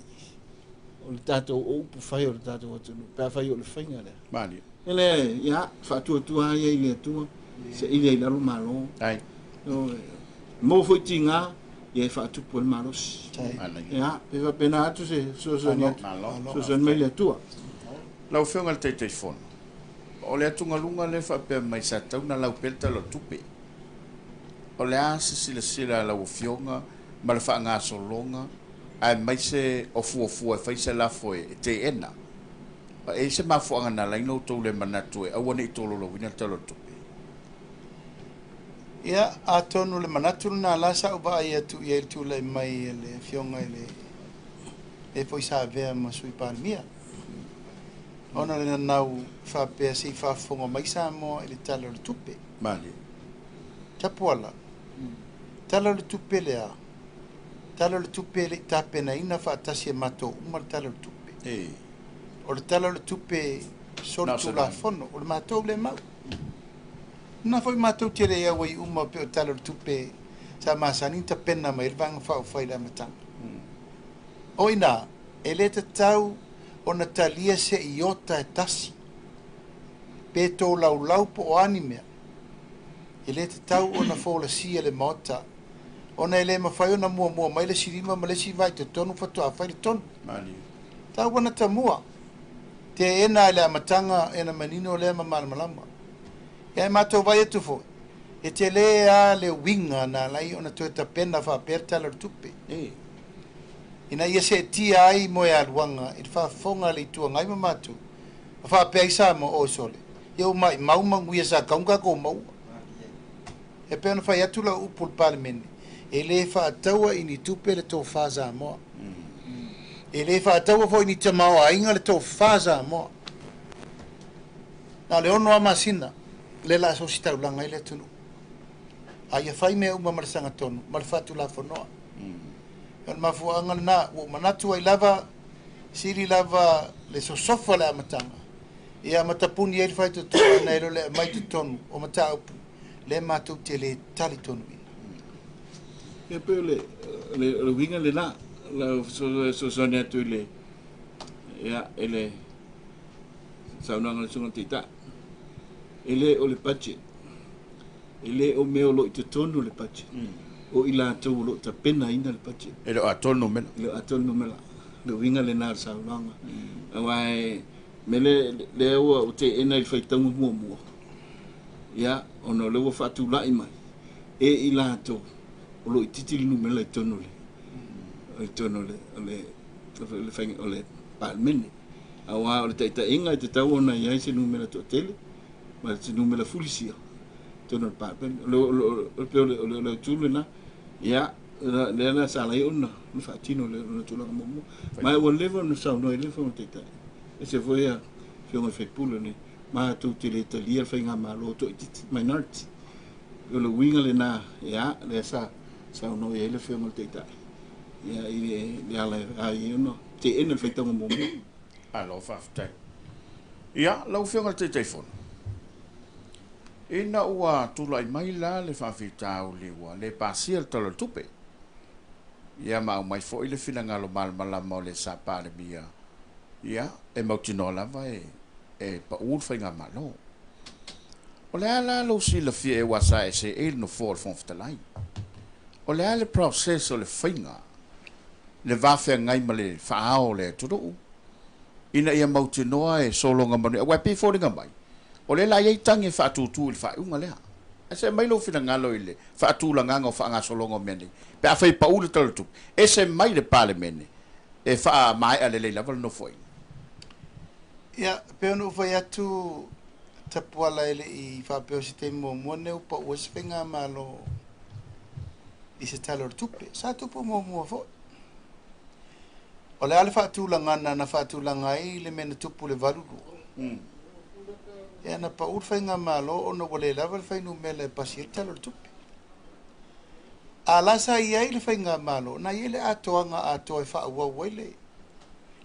o le tatou o upu fai o le tatou atunuu pe afai o le faiga lea. Malie. E le, ia, faatuatua ia i le Atua, saili ai i lalo Malo. Ai. Maua foi tiga, ia e faatupu ai le malosi. Ia, pe faapena atu se fesoasoani atu, fesoasoani mai le Atua. Lau Afioga i le Taitaifono, o le atugaluga lea faapea mai sa tatau ona lau pea le Tala o le Tupe. O le a se silasila a lau Afioga ma le faagasologa aemaise o fuafua e fai se lafo e teena? E i ai se mafuaaga na ala ai ona outou le manatu e aua ne i tolaulauina le Tala o le Tupe? Ia, atonu o le manatu lena la sa ou vaai atu i ai i le tulai mai a le Afioga i le le foi sa avea ma Sui Palemia, ona o le nanau faapea se i faafofoga mai Samoa i le Tala o le Tupe. Malie. Tapuala, Tala o le Tupe lea, Tala o le Tupe e le i tapenaina faatasi e matou uma le Tala o le Tupe. O le Tala o le Tupe solitulafono, o le matou lea mau. Lena foi matou te le auai uma pei o Tala o le Tupe sa masani ona tapena mai ai le Vaega Faaupufai i le amataga. O i ina, e le tatau ona talia se iota e tasi, pe tolaulau po o a ni mea. E le tatau ona folasia e le Maota, ona e le mafai ona muamua mai le isi lima ma le isi vae i totonu faatoa fai le tonu. Tau ona tamua, teena i le amataga ena manino lea ma malamalama. Ia e matou vaai atu foi, e tele lava le uiga na ala ai ona toe tapena faapea le Tala o le Tupe, ina ia seetia ai moealuaga i le faafofoga a le Itu Agai ma matou, ma faapea ai Samoa, Oi sole, ia ua maimau manuia sa tatau ona tatou maua. E pei ona fai atu lau upu i le Palemene, e le faataua i ni tupe le tofa Samoa. E le faataua foi i ni tamaoaiga le tofa Samoa. Na o le 6 lava masina lea o le a ositaulaga ai le atunuu. A ia fai mea uma ma le sagatonu ma le faatulafonoa. O le mafuaaga lena ua ou manatu ai lava, sili lava le sosofa o le amataga, ia ma tapuni ai le faitotoa nai lo le aumai i totonu o mataupu lea matou te le talitonuina. E pei o le uiga lena, lau fesoasoani atu i le, ia, i le saunoaga a le Susuga i le Taitai. E le o le budget, e le o mea o lo o i totonu o le budget, o i latou o lo o tapenaina le budget. E le o atoa le numera. E le o atoa le numera. O le uiga lena o le saunoaga. Aua e mea lea ua ou teena i le faitauga muamua, ia, ona o lea ua faatulai mai e i latou o lo o itiiti le numera i totonu o le, i totonu o le, o le, o le, o le Palemene. Aua o le taitaiga e tatau ona i ai se numera toatele ma se numera fulisia i totonu o le Palemene. O le, o le, o le autu lena, ia, lea la sa ala ai ona faatino le tulaga muamua. Ma ua leva ona saunoa i le Fofoga Taitai. Aemaise foi a Afioga i sui usufono nei, matou te le talia le faigamalo toaitiiti, minority. O le uiga lena, ia, lea sa saunoa i ai le Afioga i le Taitai, ia, i le ala e ai ona teena le faitauga muamua. Malo faafetai. Ia, lau Afioga i le Taitaifono. Ina ua tulai mai la le faafitauli ua le pasia le Tala o le Tupe, ia ma aumai foi le finagalo malamalama o le sa Palemia, ia, e mautinoa lava e e pau le faigamalo. O le a la lou silafia ea aua sa e seei le nofoa o le Fofoga Fetalai? O le a le process o le faiga le va feagai ma le faaao o le atunuu ina ia mautinoa e sologa manuia? Aua e pei e foliga mai, o lea la i ai tagi e faatutu i le faaiuga lea. Ae se aumai lou finagalo i le faatulagaga o faagasologa o mea nei, pe afai e pau le Tala o le Tupe, ese mai le Palemene e faamaea lelei lava le Nofoaiga. Ia, e pei ona ou fai atu, Tapuala e le i faapea o se taimi muamua lenei ua pau ai se faigamalo i se Tala o le Tupe. Sa tupu muamua foi. O le a le faatulagana na faatulaga ai le mea na tupu i le 82? Ia, na pau le faigamalo ona ua le lava le fuainumera e pasi ai le Tala o le Tupe. A la sa i ai le faigamalo, na i ai le atoaga atoa e faaauau ai le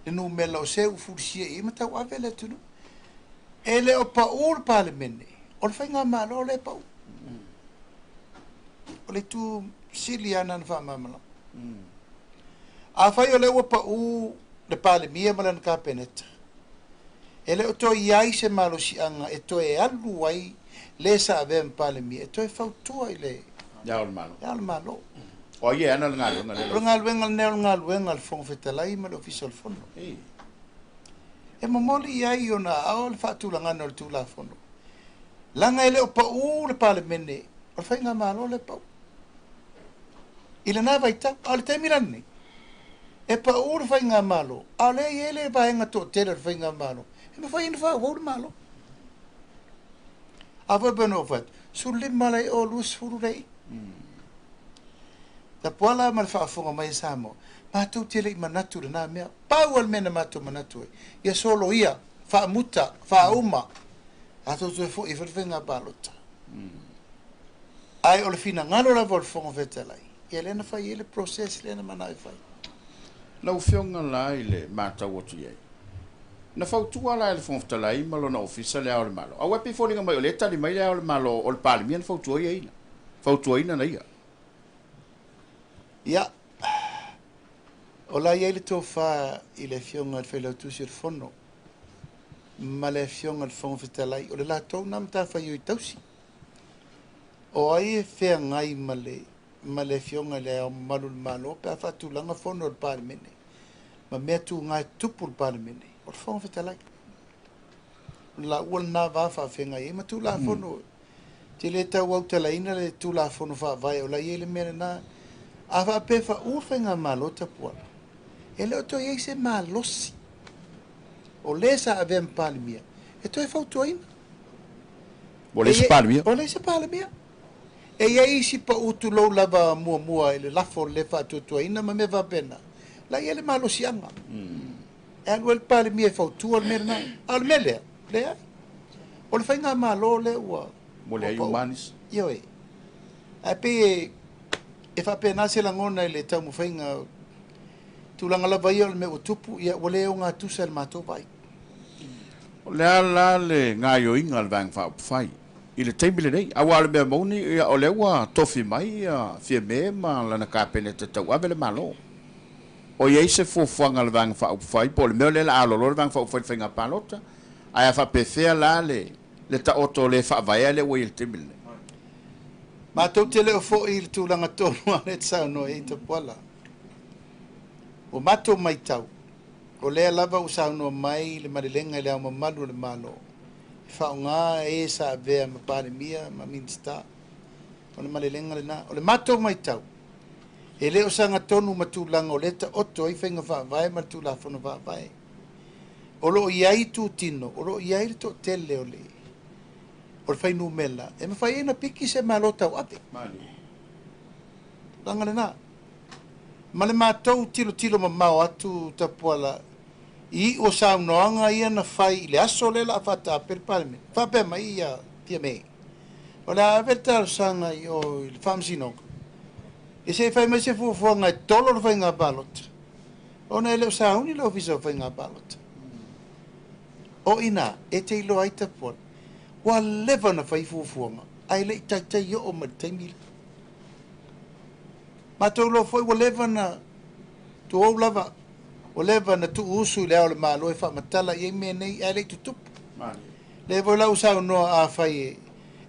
le numera o se ua fulisia i ai ma tauave le atunuu. E le o pau le Palemene, o le faigamalo lea e pau. O le itu sili lava lena na faamalamalama. Afai o lea ua pau le Palemia ma lana Kapeneta, e le o toe i ai se malosiaga e toe alu ai le sa avea ma Palemia e toe fautua i le Le Ao o le Malo. Le Ao o le Malo. O ai e ana le galuega lea? O le galuega lenei o le galuega a le Fofoga Fetalai ma le Ofisa o le Fono. E momoli i ai i ona aao le faatulagaga o le Tulafono, leaga e le o pau le Palemene, o le Faigamalo lea e pau. I lena vaitau, a o le taimi la lenei, e pau le Faigamalo, a o lea e i ai le vaega toatele o le Faigamalo, e mafai ona faaauau le Malo. A foi e pei ona ou fai atu, 15 la i o, 20 la i i. Tapuala ma le faafofoga mai a Samoa, matou te le i manatu i lena mea. Pau lava le mea na matou manatu ai, ia soloia, faamuta, faauma, tatou toe foi e fai le faiga palota. Ae o le finagalo lava o le Fofoga Fetalai, ia lea na fai ai le process lea na manao e fai. Lau Afioga la i le matau atu i ai, na fautua la e le Fofoga Fetalai ma lona Ofisa le Ao o le Malo, aua e pei e foliga mai o lea e tali mai le Ao o le Malo o le Palemia na fautuaina, fautuaina na ia. Ia, o la e i ai le tofa i le Afioga i le Failautusi o le Fono ma le Afioga i le Fofoga Fetalai, o le latou lena matafaioi tausi. O ai e feagai ma le ma le Afioga i Le Ao Mamalu o le Malo pe a faatulaga fono a le Palemene ma mea tuga e tutupu i le Palemene, o le Fofoga Fetalai. O le laua lena va faafeagai ai ma Tulafono. Te le tau autalaina le Tulafono Faavae o la e i ai le mea lena. A faapea e faauu le Faigamalo Tapuala, e le o toe i ai se malosi o le sa avea ma Palemia e toe fautuaina. Ua leai se Palemia. Ua leai se Palemia. E i ai isi pau tulou lava muamua i le lafo o le le faatuatuaina ma mea faapena, la e i ai le malosiaga. E alu ai le Palemia e fautua le mea lena. A o le mea lea, leai. O le faigamalo lea ua Ua leai uma nisi. Ioe. Ae pei e, e faapena se lagona i le taumafaiga, tulaga lava ia o le mea ua tupu, ia ua le ogatusa i le matou vaai. O le a la le gaoioiga a le Vaega Faaupufai i le taimi lenei? Aua o le mea moni, ia, o lea ua tofi mai ia Fiame ma lana Kapeneta e tauave le Malo. O i ai se fuafuaga a le Vaega Faaupufai, po o le mea o lea o le a aloloa le Vaega Faaupufai i le faiga palota, ae a faapefea la le le taoto o le faavaea lea ua i ai i le taimi lenei? Matou te le o foi i le tulaga tonu a lea e te saunoa i ai Tapuala. Ua matou matau, o lea lava ua saunoa mai le malelega i Le Ao Mamalu o le Malo e faaaoga e sa avea ma Palemia ma Minisita. O le malelega lena. O le matou matau, e le o sagatonu ma tulaga o lea e taoto ai faiga faavae ma le Tulafono Faavae. O lo o i ai itutino, o lo o i ai le toatele o le o le fuainumera e mafai ai ona piki se Malo tauave. Tulaga lena. Ma le matou tilotilo mamao atu Tapuala i iu o saunoaga ia na fai i le aso lea o le a faataape le Palemene, faapea mai ia Fiame, o le a ave le talosaga i o i le Faamasinoga, ia se i fai mai se fuafuaga e tolo le faiga palota, ona e le o sauni le Ofisa o Faiga Palota. O i ina e te iloa ai Tapuala, Ua leva ona fai fuafuaga ae le i taitai oo mai i le taimi lea. Matou iloa foi ua leva ona tuou lava, ua leva ona tuuusu i le Ao o le Malo e faamatala i ai mea nei ae le i tutupu. Lea foi la ua saunoa afai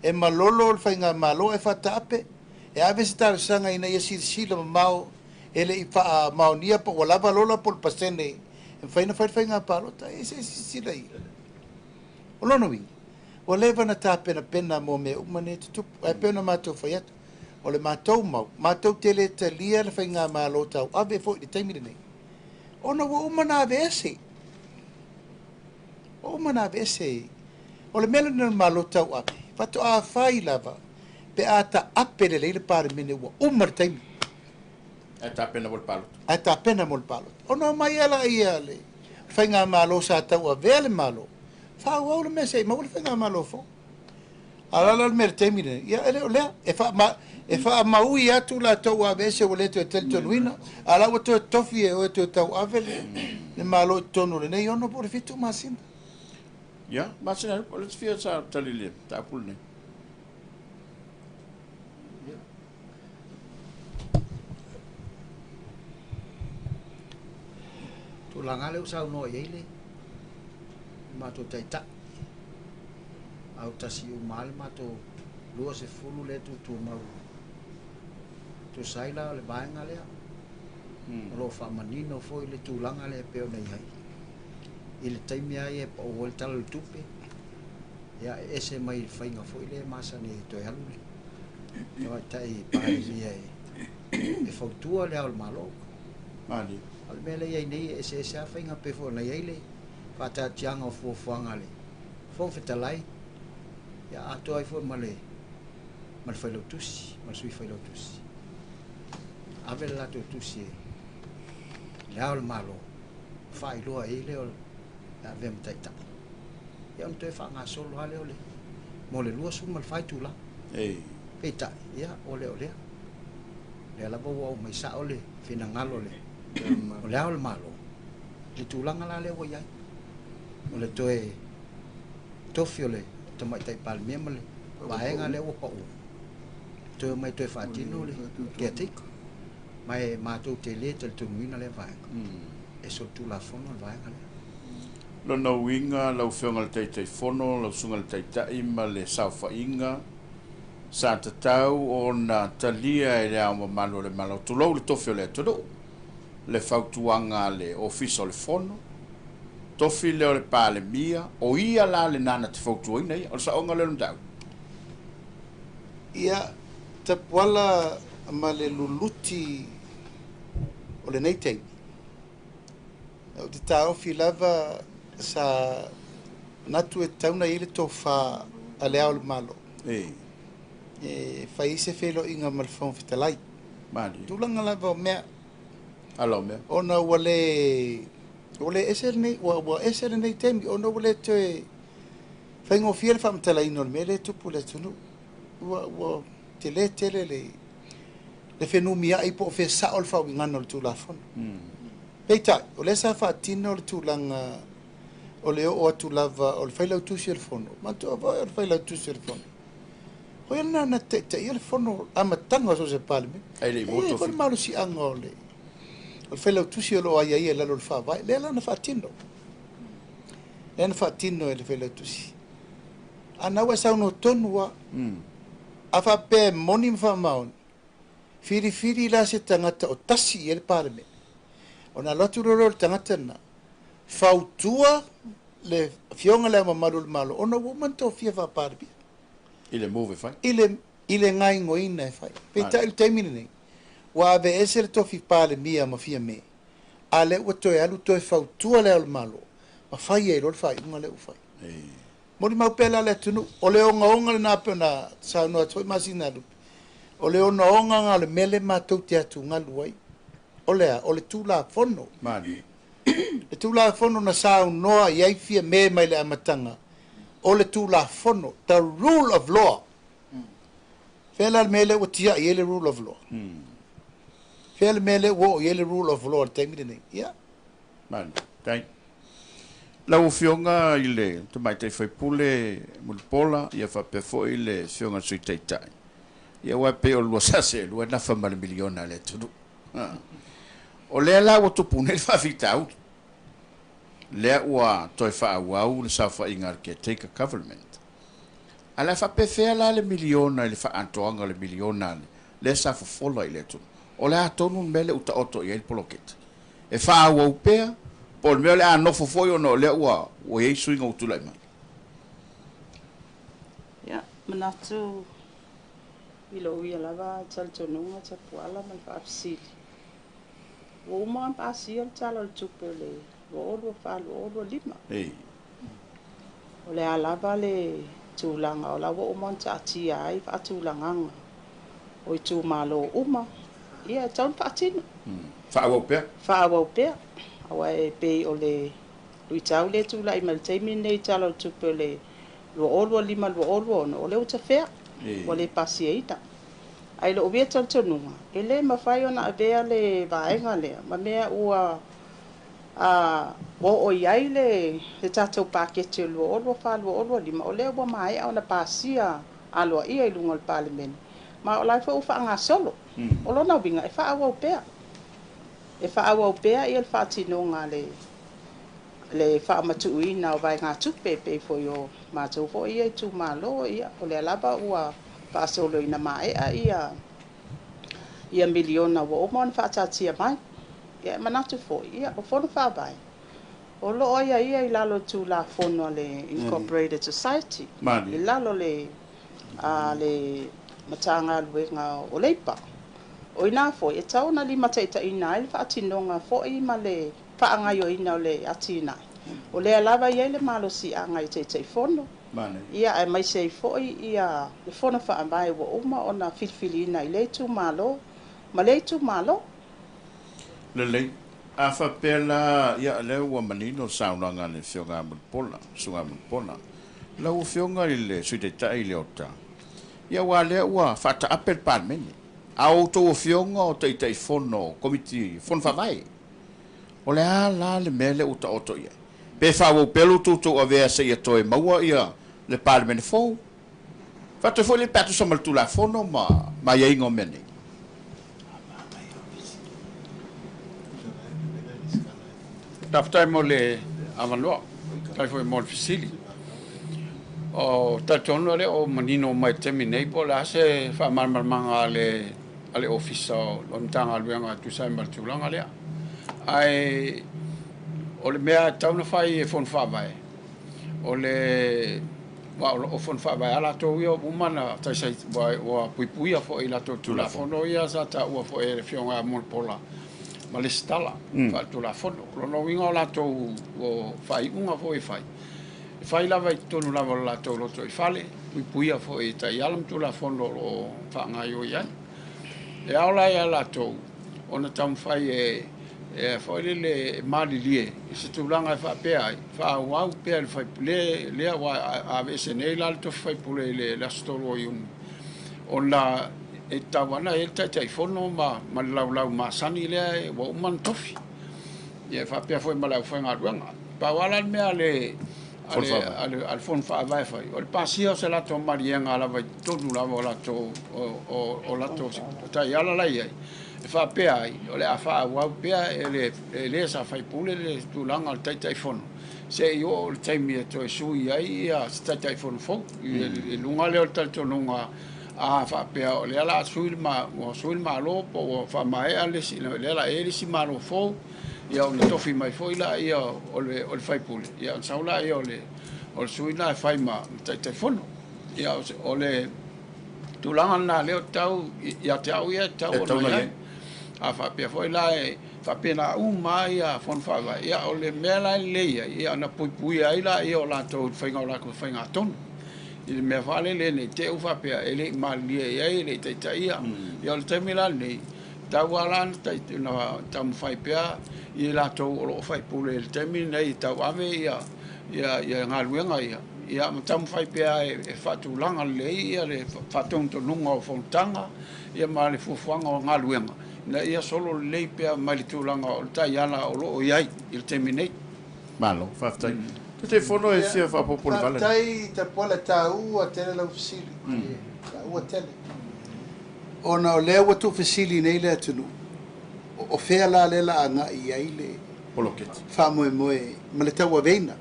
e malolo le faigamalo ae faataape, e ave se talosaga ina ia silasila mamao e le i faamaonia po ua lava lola po o le pasene e mafai ona fai le faiga palota. E se i silasila i ai. O lona uiga, ua leva ona tapenapena mo mea uma nei e tutupu. Ae pei ona matou fai atu, o le matou mau, matou te le talia le faigamalo tauave foi i le taimi lenei, ona ua uma ona aveese. Ua uma ona aveese. O le mea lenei o le Malo tauave, faatoa fai lava pe a taape lelei le Palemene ua uma le taimi. Ae tapena mo le palota. Ae tapena mo le palota. Ona omai lava lea le faigamalo sa tauavea le Malo, faaauau le mea se i maua le faigamalo fou. A o le a la le mea i le taimi lenei? Ia e le o lea. E faama, e faamaui atu latou ua aveese ua le toe talitonuina, a o la ua toe tofi e oe toe tauave le, le Malo i totonu o lenei 6 po o le 7 masina. Ia, masina, o le fia sa tali i le mataupu lenei. Tulaga lea ua saunoa i ai le matou taitai, autasi uma lava le matou 20 lea e tutumau. Tusa ai la o le vaega lea, o lo o faamanino foi le tulaga lea e pei ona i ai. I le taimi lava ia e pau ai le Tala o le Tupe, ia e ese mai le faiga foi lea e masani ai e toe alu le tamaitai Palemia e fautua le Ao o le Malo. Malie. A o le mea lea e i ai nei, e eseese lava faiga pei foi ona i ai le faataatiaga o fuafuaga a le Fofoga Fetalai, ia atoa ai foi ma le ma le Failautusi, ma le Sui Failautusi. Ave le latou tusi i le Ao o le Malo, faailoa i ai lea o le avea ma taitai. Ia ona toe faagasolo lava lea o le mo le 24 itula. Peitai, ia, ua le o lea. Lea lava ua aumai sao le finagalo o le o le Ao o le Malo i le tulaga la lea ua i ai. O le toe tofi o le Tamaitai Palemia ma le vaega lea ua pau, toe omai toe faatino le caretaker. Ma e matou te le talitonuina lea vaega. E solitulafono le vaega lea. Lona uiga, lau Afioga i le Taitaifono, lau Susuga i le Taitai ma le saofaiga, sa tatau ona talia e Le Ao Mamalu o le Malo, tulou le tofi o le atunuu, le fautuaga a le Ofisa o le Fono, tofi lea o le Palemia, o ia la lena na te fautuaina ia. O le saoga lea o le mataupu. Ia, tapuala ma le luluti o lenei taimi, ou te taofi lava sa manatu e tatau ona i ai le tofa a Le Ao o le Malo e fai ai se feiloaiga ma le Fofoga Fetalai. Malie. Tulaga lava o mea. Ala o mea. Ona ua le ua le ese lenei ua ua ese lenei taimi ona ua le toe faigofie le faamatalaina o le mea lea e tupu i le atunuu. Ua ua tele tele le le fenumiai po o fea sao le faauigaga o le Tulafono. Peitai, o lea sa faatino le tulaga o le oo atu lava o le Failautusi o le Fono. Manatua foi o le Failautusi o le Fono, o ia lena na taitaia le Fono amataga o so o se Palemene. Ae le i E i ai foi le malosiaga o le Failautusi o lo o aiaia i lalo o le Faavae, lea la na faatino. Lea na faatino e le Failautusi. A na ua e saunoa tonu lava, a faapea e moni ma faamaoni, filifili la se tagata o tasi i ai le Palemene. Ona alu atu loa lea o le tagata lena, fautua le Afioga i Le Ao Mamalu o le Malo ona ua uma ona tofia faa-Palemia. I le move e fai. I le, i le gaoioiga e fai. Peitai i le taimi lenei, ua aveese le tofi Palemia ma Fiame, a lea ua toe alu toe fautua Le Ao o le Malo ma fai ai loa le faaiuga lea ua fai. Molimau pea la le atunuu, o le ogaoga lena pei ona saunoa atu foi Masinalupe, o le ogaoga lena o le mea lea matou te atugalu ai. O le a? O le Tulafono. Malie. Le Tulafono na saunoa i ai Fiame mai le amataga, o le Tulafono, the rule of law. Fea la le mea lea ua tiai ai le rule of law? Fea le mea lea ua oo i ai le rule of law i le taimi lenei? Ia. Malie. Thank. Lau Afioga i le Tamaitai sui usufono Mulipola, ia faapea foi le Afioga i le Sui Taitai, ia aua e pei o le lua sa seelua e nafa ma le miliona a le atunuu. O lea la ua tupu nei le faafitauli, lea ua toe faaauau le saofaiga a le caretaker government. Ae o le a faapefea la le miliona i le faaatoaga o le miliona lea sa fofola i le atunuu? O le a tonu le mea lea ua taoto i ai le poloketi? E faaauau pea, po o le mea o le a nofo foi ona o lea ua i ai suiga ua tulai mai? Ia, manatu i lou ia lava talitonuga Tapuala ma le faafesili, ua uma ona pasia le Tala o le Tupe o le 2024/2025. O le a lava le tulaga o la ua uma ona taatia ai faatulagaga o itumalo uma, ia e tatau ona faatino. Faaauau pea. Faaauau pea. Aua e pei o le luitau lea e tulai mai i le taimi lenei i Tala o le Tupe o le 2025/2026, o lea ua tafea, ua le pasiaina. Ae i lou ia talitonuga, e le mafai ona avea le vaega lea ma mea ua oo i ai le tatou paketi o le 2024/2025, o lea ua maea ona pasia aloaia i luga o le Palemene, ma o la foi ua faagasolo. O lona uiga, e faaauau pea. E faaauau pea ia le faatinoga le faamatuuina o vaegatupe, pei foi o matou foi ia itumalo, ia, o lea lava ua faasoloina maea ia miliona ua uma ona faataatia mai. Ia, e manatu foi, ia, o fono faavae, o lo o aiaia i lalo o le Tulafono a le Incorporated Society, i lalo le Matagaluega o Leipa. O ina foi, e tatau ona limataitaiina ai le faatinoga foi ma le faagaoioiga o le atinae. O lea lava e i ai le malosiaga i Taitaifono, ia aemaise ai foi ia le fono faavae ua uma ona filifiliina i lea itumalo ma lea itumalo. Lelei. A faapea la, ia, lea ua manino le saunoaga a le Afioga a Mulipola, Susuga Mulipola. Lau Afioga i le Sui Taitai Leota, ia aua lea ua faataape le Palemene, a o outou afioga o Taitaifono o Komiti Fono Faavae, o le a la le mea lea ua taoto i ai? Pe faaauau pea lo outou avea seia toe maua ia le Palemene fou? Faatoe foi le pe a tusa ma le Tulafono ma aiaiga o mea nei. Faafetai mo le avanoa, faafetai foi mo le fesili. O talitonu lea o manino mai le taimi nei po o le a se faamalamalamaga a le Ofisa o le Matagaluega e tusa ai ma le tulaga lea. Ae o le mea e tatau ona fai e Fono Faavae, o le o Fono Faavae a latou ia uma na taisai ua puipuia foi i latou Tulafono ia sa taua foi e le Afioga ia Mulipola ma le Lesitala faaletulafono. O lona uiga o latou o faaiuga foi e fai, e fai lava i totonu lava o le latou loto i fale, puipuia foi i taiala ma Tulafono o lo o faagaoioi ai. E ao la ia latou ona taumafai e foi lele e malilie i se tulaga e faapea ai, faaauau pea le faipule lea ua aveese nei la le tofi faipule i le aso 3 o Iuni, ona e tatau ana i ai le Taitaifono ma le laulau masani lea ua uma ona tofi. Ia e faapea foi ma le aufaigaluega. Pau lava la le mea a le Fono Faavae fai, o le pasia o se latou maliega lava i totonu lava o latou taiala la i ai, e faapea ai, o le a faaauau pea e le sa faipule le tulaga o le Taitaifono, seia oo i le taimi e toe sui ai ia se Taitaifono fou. I luga lea o le talitonuga a faapea o lea la sui le Malo po ua faamaea le isi, lea la e i ai le isi Malo fou, ia ona tofi mai foi la ia o le faipule, ia ona sau la ia o le sui lena e fai ma Taitaifono. Ia o le tulaga lena lea o tau ia te au ia e tau ona i ai. A faapea foi la e faapena uma ia Fono Faavae, ia o le mea la e lelei ai, ia ona puipuia ai la ia o latou i le faiga o latou faigatonu. I le mea faalele nei te u faapea e le i malilie i ai, e le i taitaia. Ia o le taimi la lenei, tau lava la na taumafai pea i latou o lo o faipule i le taimi lenei e tauave ia galuega ia, ia ma taumafai pea e faatulaga lelei ia le faatonutonuga o fonotaga ia ma le fuafuaga o galuega, ina ia solo lelei pea mai le tulaga o le taiala o lo o i ai i le taimi nei. Malo, faafetai. Taitaifono e fia faaopoopo i le vala. Faafetai Tapuala, e taua tele lau fesili. Taua tele. Ona o lea ua tuufesili nei le atunuu, o fea la lea la agai i ai le poloketi faamoemoe ma le tauaveina.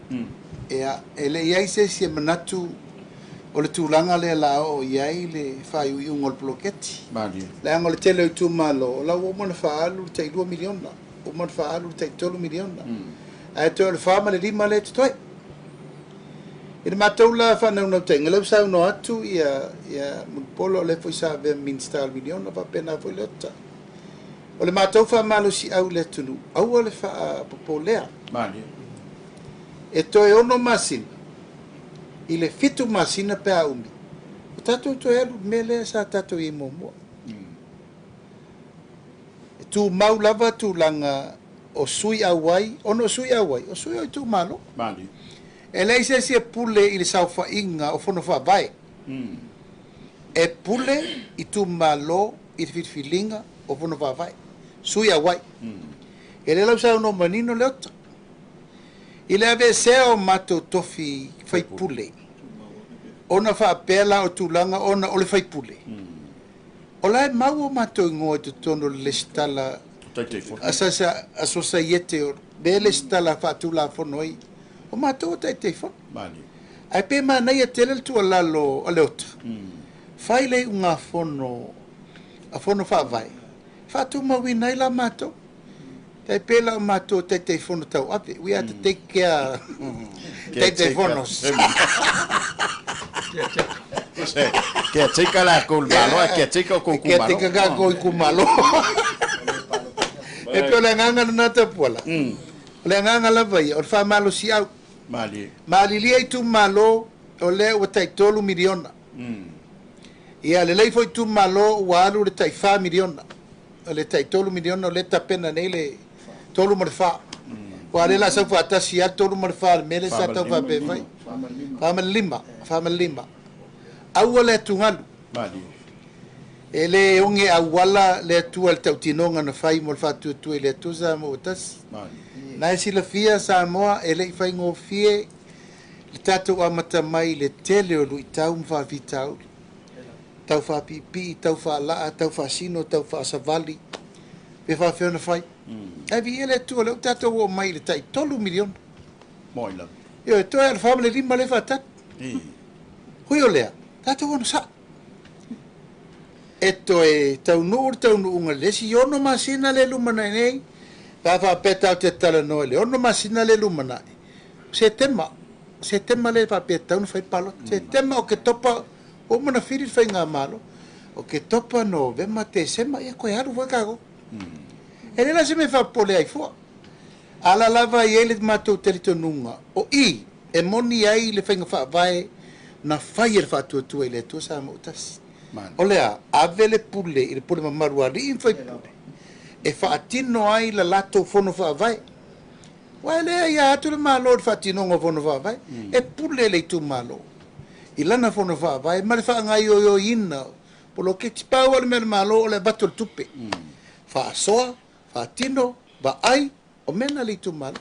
Ia, e le i ai se isi e manatu o le tulaga lea la oo i ai le faaiuiuga o le poloketi. Malie. Leaga o le tele o itumalo, o la ua uma ona faaalu le tai $2 miliona, uma ona faaalu le tai $3 miliona. Ae toe o le 4 ma le 5 lea e totoe. I le matou la faanaunautaiga, lea ua saunoa atu ia Mulipola, o lea foi sa avea Minisita o le miliona, faapena foi Leota. O le matou faamalosiau i le atunuu, aua le faapopolea. Malie. E toe 6 masina, i le 7 masina pe a umi, o tatou toe alu i le mea lea sa tatou i ai muamua. E tumau lava tulaga o sui auai, ona o sui auai, o sui o itumalo. Malie. E leai se isi e pule i le saofaiga o fono faavae. E pule itumalo i le filifiliga o fono faavae, sui auai. E le lau saunoa manino Leota. I le aveesea o matou tofi faipule, ona faapea la o tulaga ona o le faipule. O la e mau o matou igoa i totonu o le lesitala a sosaiete o le lesitala faatulafono ai, o matou o taitaifono. Ae pe manaia tele le tuualalo a Leota, fai le iugafono a fono faavae, faatumauina ai la matou. Tai pe la o matou taitaifono tauave. We are to take care taitaifonos. Kia tika la kou le malo, kia tika o kou Kia kumalo. tika ka kou kumalo. E pe o le agaga lena Tapuala. O le agaga lava ia, o le faamalosiau. Malie. Malilia itumalo, o lea ua tai $3 miliona. Ia, lelei foi itumalo ua alu le tai $4 miliona. O le tai $3 miliona o lea tapena nei le 3 ma le 4. Ua le la sau faatasi ia 3 ma le 4 le mea lea sa tau faapea fai. 4 ma le 5, 4 ma le 5. Aua le atugalu. Malie. E le oge auala le atua le tautinoga na fai mo le faatuatua i le Atua Samoa ua tasi. Malie. Na e silafia Samoa e le i faigofie le tatou amata mai le tele o luitau ma faafitauli. Tau faapiipii, tau faalaa, tau faasino, tau faasavali. Pe faafea ona fai. Ae viia le Atua, lea ua tatou oo mai i le tai $3 miliona. Moi lava. Ioe, toe a le 4 ma le 5 le faatali. Hui o lea, tatou ono sao. E toe taunuu le taunuuga le isi 6 masina le lumanai nei, pe a faapea tatou te talanoa i le 6 masina le lumanai, Setema, Setema le faapea tatau ona fai le palota. Setema o Ketopa, ua uma ona fili le faigamalo, o Ketopa, Novema, Tesema, ia koe alu foi kākou. E le la se mea faapopole ai fua. Ala lava i ai le matou talitonuga, o i e moni ai le faiga faavae na fai e le faatuatua i le Atua Samoa ua tasi. O lea, ave le pule i le pule mamalu a alii ma faipule, e faatino ai la latou fono faavae. Ua e lea ia atu le malo i le faatinoga o fono faavae, e pule le itumalo i lana fono faavae ma le faagaioioina poloketi. Pau o le mea le malo o le avatu o le tupe. Faasoa, faatino, vaai, o mea na le itumalo.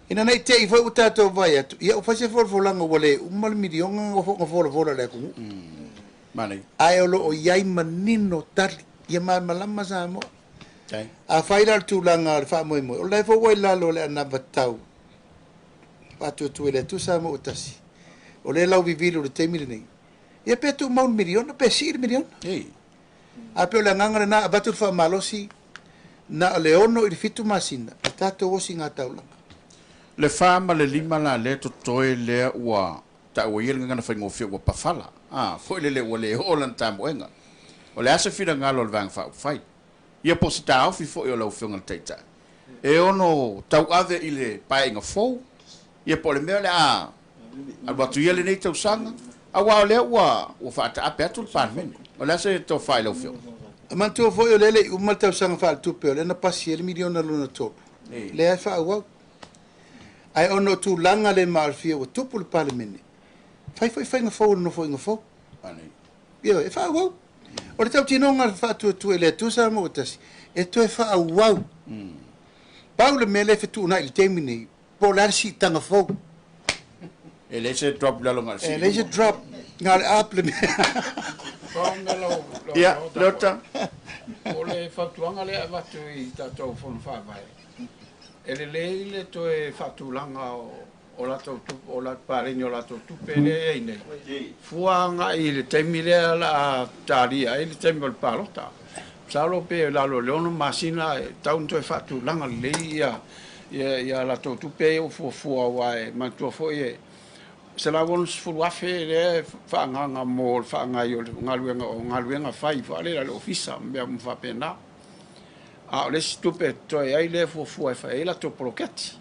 Ina nei te i foi ua tatou vai atu, ia ua fai se folafolaga ua le uma le miliona na folafola le atunuu. Malie. Ae o loo i ai manino tali, ia malamalama Samoa. A fai la le tulaga o le faamoemoe, o la e foi ua i lalo o le anavatau faatuatua i le Atua Samoa ua tasi. O lea lau vivili o le taimi lenei, ia pe tumau le miliona, pe sii le miliona. A pe o le agaga lena, avatu le faamalosi, na o le 6 i le 7 masina, e tatou osi ngā taulaga. Le 4 ma le 5 la le totoe lea ua taua ia le gagana faigofie ua pafala. Foi lele ua le oo lana tamoega. O le asa finagalo o le vaega faaupufai. Ia po o se taofi foi o lau afioga i le Taitai. E ono tauave i le paeaiga fou, ia po o le mea o le a alu atu ia lenei tausaga, auā o lea ua faataape atu le Palemene. O le a se tofa i lau afioga? E manatua foi o lea e le i uma le tausaga faaletupe, o lea na pasi ai le miliona lona 3. Lea e faaauau. Ae ona o tulaga le maalofia ua tupu le Palemene, fai foi faiga fou o le nofoaiga fou. Ioe, e faaauau. O le tautinoga o le faatuatua i le Atua Samoa ua tasi, e toe faaauau. Pau le mea lea e fetuunai i le taimi nei, Po o le a le siitaga fou? E leai se drop i lalo na o le sii E leai se drop, na o le up le mea. Pau mea lau lau Ia, lau Leota. O le fautuaga lea e avatu i tatou Fono Faavae, e lelei le toe faatulaga o latou tupe, o latou paleni o latou tupe lea e i ai nei, fua agai i le taimi lea o le a talia ai le taimi o le palota. Masalo pe lalo i le 6 masina e tatau ona toe faatulaga lelei ia latou tupe ia ua fuafua, aua e manatua foi e $160,000 lea e faaagaaga mo le faagai o le galuega o galuega fai faalela le ofisa ma mea uma faapena. A o le isi tupe e totoe ai lea e fuafua e fai ai latou poloketi.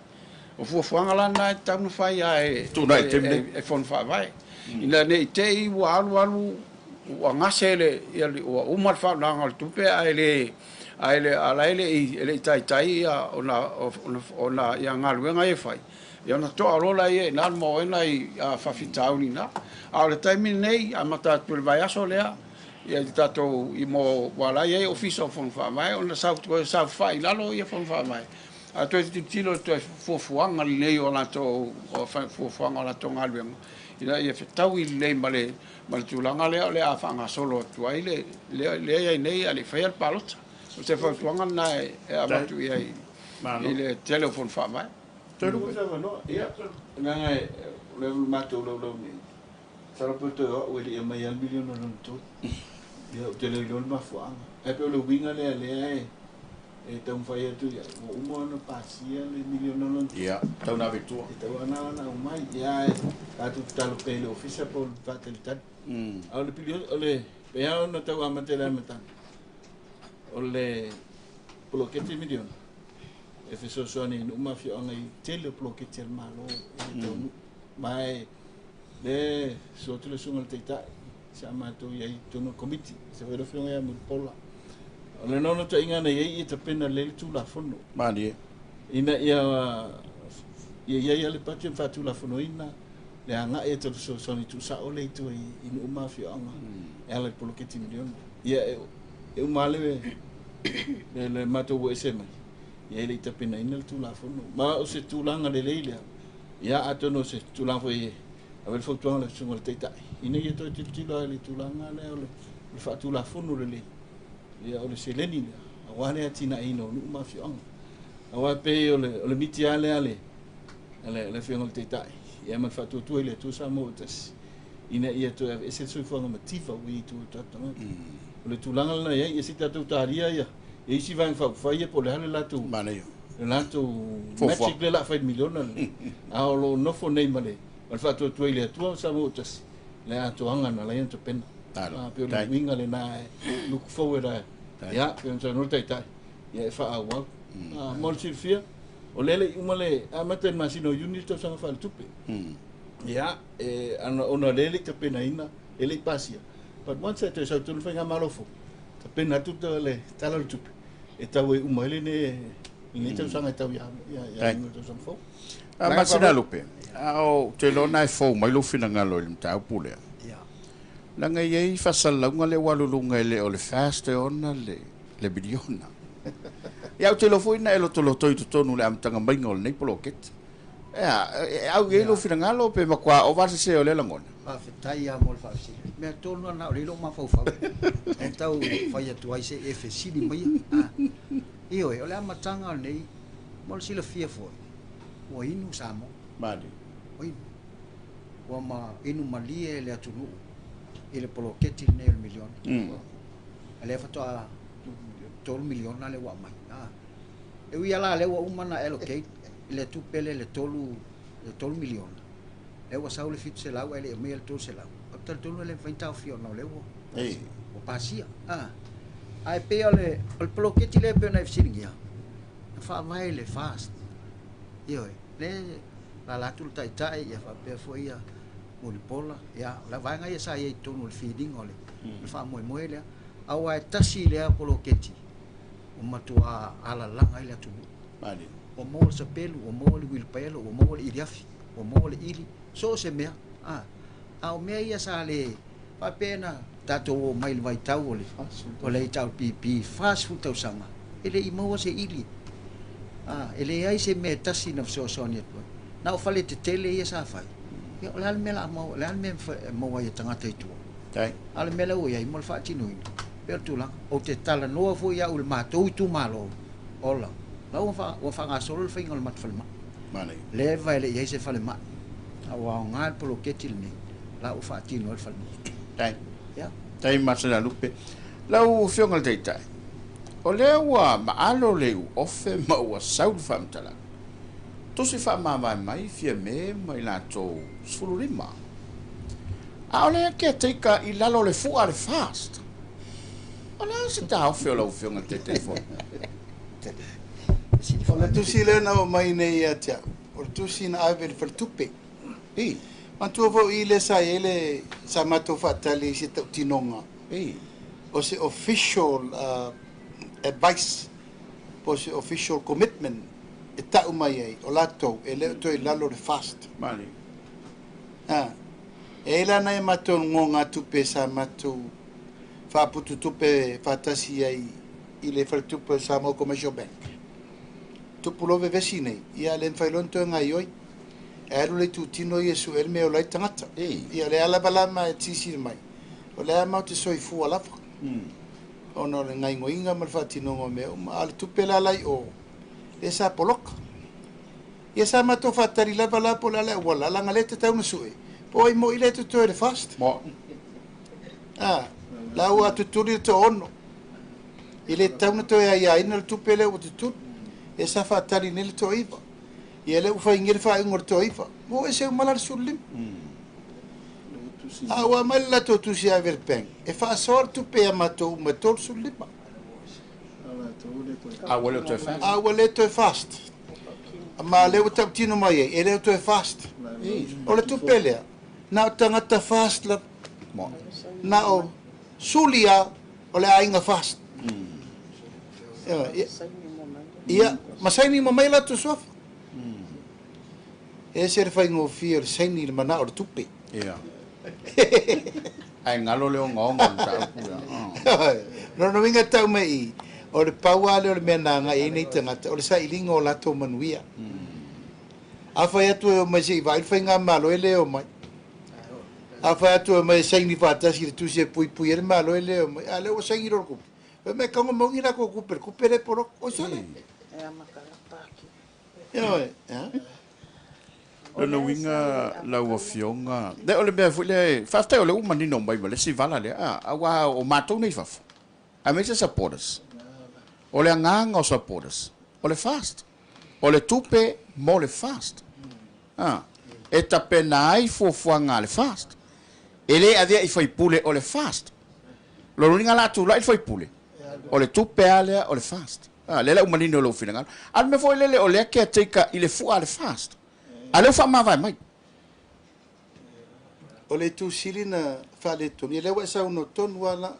O fuafuaga la na e tatau ona fai lava e Fono Faavae, ina ne i te i ua alu alu ua gase le, ua uma le faaaogaina o le tupe ae le, ae le, a o la e le i taitai ona galuega ia e fai, ia ona toa loa lea i ina le maua ai nai faafitauli i ina. A o le taimi lenei, amata atu i le vaiaso lea, ia i tatou, i mo, aua o la e i ai Ofisa o Fono Faavae, ona toe saofafai i lalo ia Fono Faavae, ae toe tilotilo i le toe fuafuaga lelei o latou fuafuaga o latou galuega, ina ia fetaui lelei ma le tulaga lea o le a faagasolo atu ai le lea i ai nei a le i faia le palota. O se fautuaga lena e avatu i ai i le tele o Fono Faavae. Toelupe. Ia, leaga o lea ua matou laulau nei, masalo pe toe o au e le i aumaia lava le miliona lona tolu. Ia, ou te le iloa le mafuaaga. Ae pei o le uiga lea lea e taumafai atu i ai, ua uma ona pasia le miliona lona tolu. Ia, tau na ave i tua. E tau lava ona aumai. Ia, ae tatou tatalo pea i le Ofisa po o le faatalitali. A o le piliona, o le, pei lava ona tau amata i le amataga, o le poloketi miliona, e fesoasoani i nuu ma afioaga i tele o poloketi a le Malo e le taunuu. Ma e le susu atu le susuga i le Taitai sa matou i ai i totonu o le Komiti, se foi le Afioga ia Mulipola. O le naunautaiga na i ai ia tapena lelei le Tulafono. Malie. Ina ia ia i ai lava le budget ma faatulafonoina le agai atu o le fesoasoani tuusao lea i tua i nuu ma afioaga e ala i le poloketi miliona. Ia e uma lava le matou ua ese mai, ia e le i tapenaina le Tulafono. Ma o se tulaga lelei lea, ia atonu o se tulaga foi e ave le fautuaga i le Susuga i le Taitai, ina ia toe tilotilo lava i le tulaga lea o le faatulafono lelei, ia o le seleni lea, aua le atinaeina o nuu ma afioaga. Aua e pei o le miti lava lea a le Afioga i le Taitai, ia ma le faatuatua i le Atua Samoa ua tasi, ina ia toe aveese le soifuaga mativa ua i ai i tua o tatou tagata. O le tulaga lena e i ai, ia se i tatou talia ia isi vaega faaupufai ia po o le a le latou le latou magic lea o le a fai i le miliona lenei. A o lo o nofo nei ma le faatuatua i le Atua Samoa ua tasi, le atoaga na ala ai ona tapena. E pei o le uiga lena e look forward ai. Ia, pei ona saunoa le Taitai, ia e faaauau. Mo le silafia, o lea e le i uma le amata i le masina o Iuni le tausaga faaletupe. Ia, e, ona o lea e le i tapenaina, e le i pasia. But once e toe sau tonu le faigamalo fou, tapena atu le tala o le tupe, e tau ai uma ai lenei tausaga e tau ia ia le tausaga fou. Masinalupe, a o te iloa na e fou mai lou finagalo i le mataupu lea. Leaga e i ai faasalalauga lea ua alu i luga e le o le FAST e ona le miliona. Ia ou te iloa foi na e lotoloto i totonu i le amataga maiga o lenei poloketi. Ea, e au i ai lou finagalo pe matua ova le sese o lea lagona? Faafetai lava mo le faafesili. Mea tonu lava na o lea i lou mafaufau e tau fai atu ai se i e fesili maia. Ioe, o le amataga o lenei, mo le silafia foi, ua inu Samoa. Malie. Ua inu. Ua ma inu malie le atunuu i le poloketi lenei o le miliona. A lea faatoa $3 miliona lea ua aumai. E ui lava la lea ua uma ona allocate le tupe lea le $3 miliona, lea ua sau le 700 ae le i aumaia le 300. Ou te talitonu e le mafai ona taofia ona o lea ua pasia. Ae pei o le poloketi lea e pei ona e fesiligia, na faavae i le FAST. Ioe, lea lala atu le Taitai ia faapea foi ia Mulipola, ia o le vaega ia sa i ai i totonu o le filiga o le faamoemoe lea. Aua e tasi lea poloketi ua matua alalaga ai le atunuu. Ua maua le sapelu, ua maua le uilipaelo, ua maua le iliafi, ua maua le ili, so o se mea. A o mea ia sa le faapea na tatou o mai le vaitau o le HRPP 40 tausaga, e le i maua se ili. A, e leai se mea e tasi na fesoasoani atu ai. Na o fale tetele ia sa fai. Ia, o le a le mea o le a maua, o le a le mea e maua ai e tagata i tua? A o le mea lea ua i ai mo le faatinoina, pei o le tulaga. Ou te talanoa foi au i le matou itumalo, ola, la ua ua faagasolo le faiga o le matou falemai. Leva e le i ai se falemai, a ua aoga le poloketi lenei, la ua faatino ai le falemai. Ia. Tai Masalalupe. Lau Afioga i le Taitai, o lea ua maalo le iuofe ma ua sau le faamatalaga. Tusi faamavae mai Fiame ma i latou 15. A o lea caretaker i lalo o le fua a le FAST. O le a se taofi o lau Afioga i le Taitaifono? O le tusi lea na oo mai nei ia te au, o le tusi na ave i le faletupe. Manatua foi i lea sa i ai le sa matou faatali i se tautinoga o se official advice po o se official commitment e tau mai ai o latou e le o toe i lalo o le FAST. E i ai la nai a matou nogatupe sa matou faapututupe faatasi ai i le faletupe o le Samoa Commercial Bank. Tupu loa vevesi nei, ia le mafai loa ona toe gaoioi. E alu le itutino ia e sue le mea e ola ai le tagata. Ia o lea lava la ma e silasila mai, o lea matou te soifua lava ona o le gaoioiga ma le faatinoga o mea uma. A o le tupe la la i o, lea sa poloka. Ia sa matou faatali lava la po o le a le auala, leaga lea e tatau ona sue, po o ai moi lea e totoe i le FAST. La ua tutuli le toaono. E le tatau ona toe aiaina le tupe lea ua tutuli. Lea sa faatali nei le toaiva. Ia lea ua faingia le faaiuga o le toaiva. Ua o ese uma la le 15. A ua aumai le latou tusi e ave i le bank e faasoa le tupe ia matou uma e 35. A ua le o toe FAST. A ua le toe FAST. Ma lea ua tautino mai ai, e le o toe FAST. O le tupe lea, na o tagata FAST lava. Na o suli lava o le aiga FAST. Ia, ma saini uma mai latou suafa. E ese le faigofie o le saini i le manao o le tupe. Ia. Ae galo le ogaoga o le mataupu lea. Lona uiga e tau mai i i, o le pau lava lea o le mea na agai ai nei tagata, o le sailiga o latou manuia. Afai atu e omai se i vaai le faigamalo, e le omai. Afai atu e omai e saini faatasi i le tusi e puipui ai le Malo, e le omai. A o lea ua saini loa le kupe. Fai mai, tago maugi la kou kupe, le kupe le poloka. Oi sole. Ioe, a? Lona uiga lau Afioga, le o le mea foi lea, faafetai o lea ua manino mai ma le isi vala lea, a, aua o matou nei i fafo, aemaise supporters. O le agaga o supporters, o le FAST. O le tupe mo le FAST. A, e tapena ai fuafuaga a le FAST. E le avea i faipule o le FAST. Lona uiga la a tulai le faipule, o le tupe lava lea o le FAST. A, lea la ua manino i lou finagalo. A o le mea foi lele o lea caretaker i le fua a le FAST. A o lea ua faamavae mai. O le itu sili na faaletonu, ia lea ua e saunoa tonu lava la.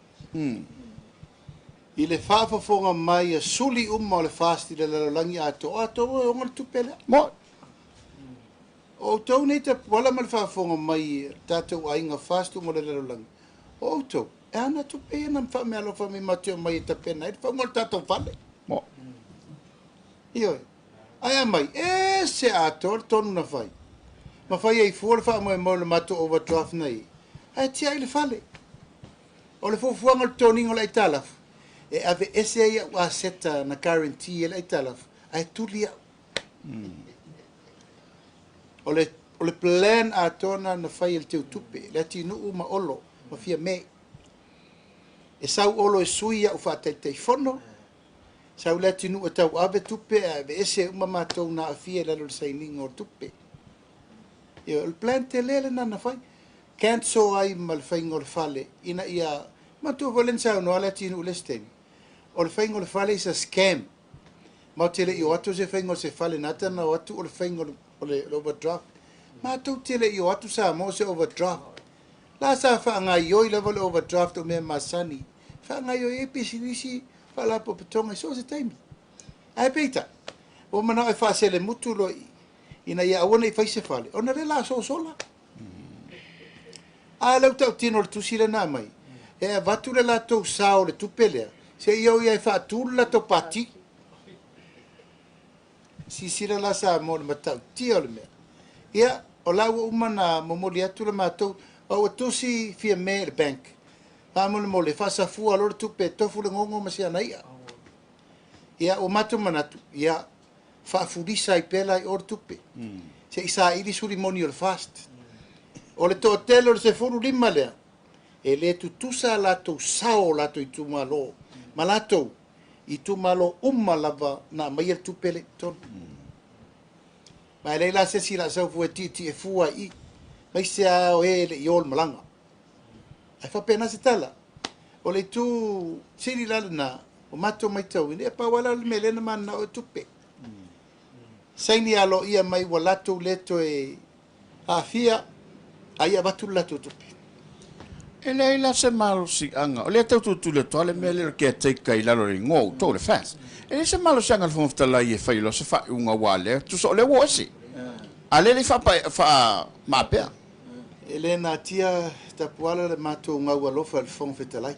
I le faafofoga mai a suli uma o le FAST i le lalolagi atoa, o outou e ona le tupe lea. Mo. O outou nei tapuala ma le faafofoga mai a tatou aiga FAST uma o le lalolagi, o outou e ana tupe ia na faameaalofa mai matou te omai e tapena ai le fauga o le tatou fale. Mo. Ioe. Ae aumai, ese atoa le tonu na fai. Ma fai ai fua le faamoemoe o le matou overdraft na i ai, ae tiai le fale. O le fuafuaga o le toniga o le aitalafu, e aveese ai au aseta na guarantee e le aitalafu, ae tuli au. O le, o le plan atoa na na fai e le Teutupe, Leatinu'u ma Olo ma Fiame. E sau Olo e sui au faataitaifono, sau Leatinu'u e tauave tupe ae aveese uma matou na aafia i lalo o le sainiga o tupe. Ioe, o le plan tele lena na fai. Cancel ai ma le faiga o le fale ina ia, manatua foi lea na saunoa Leatinu'u i le isi taimi, o le faiga o le fale is a scam. Matou te le i o atu o se faiga o se fale na ata na o atu o le faiga o le overdraft. Matou te le i o atu Samoa o se overdraft. La sa faagaioi lava le overdraft o mea masani. Faagaioi ai pisinisi, faalapotopotoga i so o se taimi. Ae peitai, ua manao e faaselemutu loa i ina ia aua ne i fai se fale, ona lea la sosola. A lea ua tautino le tusi lea na aumai, e avatu le latou sao o le tupe lea, seia o ia e faatu le latou pati. Silasila la Samoa i le matautia o le mea. Ia, o la ua uma ona momoli atu le matou, a ua tusi Fiame i le bank, faamolemole, faasafua loa le tupe e tofu le gogo ma si ana i'a. Ia, ua matou manatu, ia, faafulisa ai pea la i o le tupe, se i saili suli moni o le FAST. O le toatele o le 15 lea, e le tutusa a latou sao o latou itumalo ma latou itumalo uma lava na aumaia le tupe lea i totonu. Ma e leai la se isi o le a sau fua e tietie fua i i, aemaise lava o e e le i o i le malaga. Ae faapena se tala. O le itu sili la lena, ua matou matauina, ia pau lava la o le mea lea na mananao e tupe. Saini aloaia mai ua latou le toe aafia, a ia avatu le latou tupe. E leai la se malosiaga, o lea e tau tulituli atu lava le mea lea o le caretaker i lalo o le igoa o outou o le FAST. E leai se malosiaga a le Fofoga Fetalai e fai loa se faaiuga aua o lea, tusa o lea ua o ese, a o lea e le i faamaapea. E le natia Tapuala le matou gau alofa i le Fofoga Fetalai.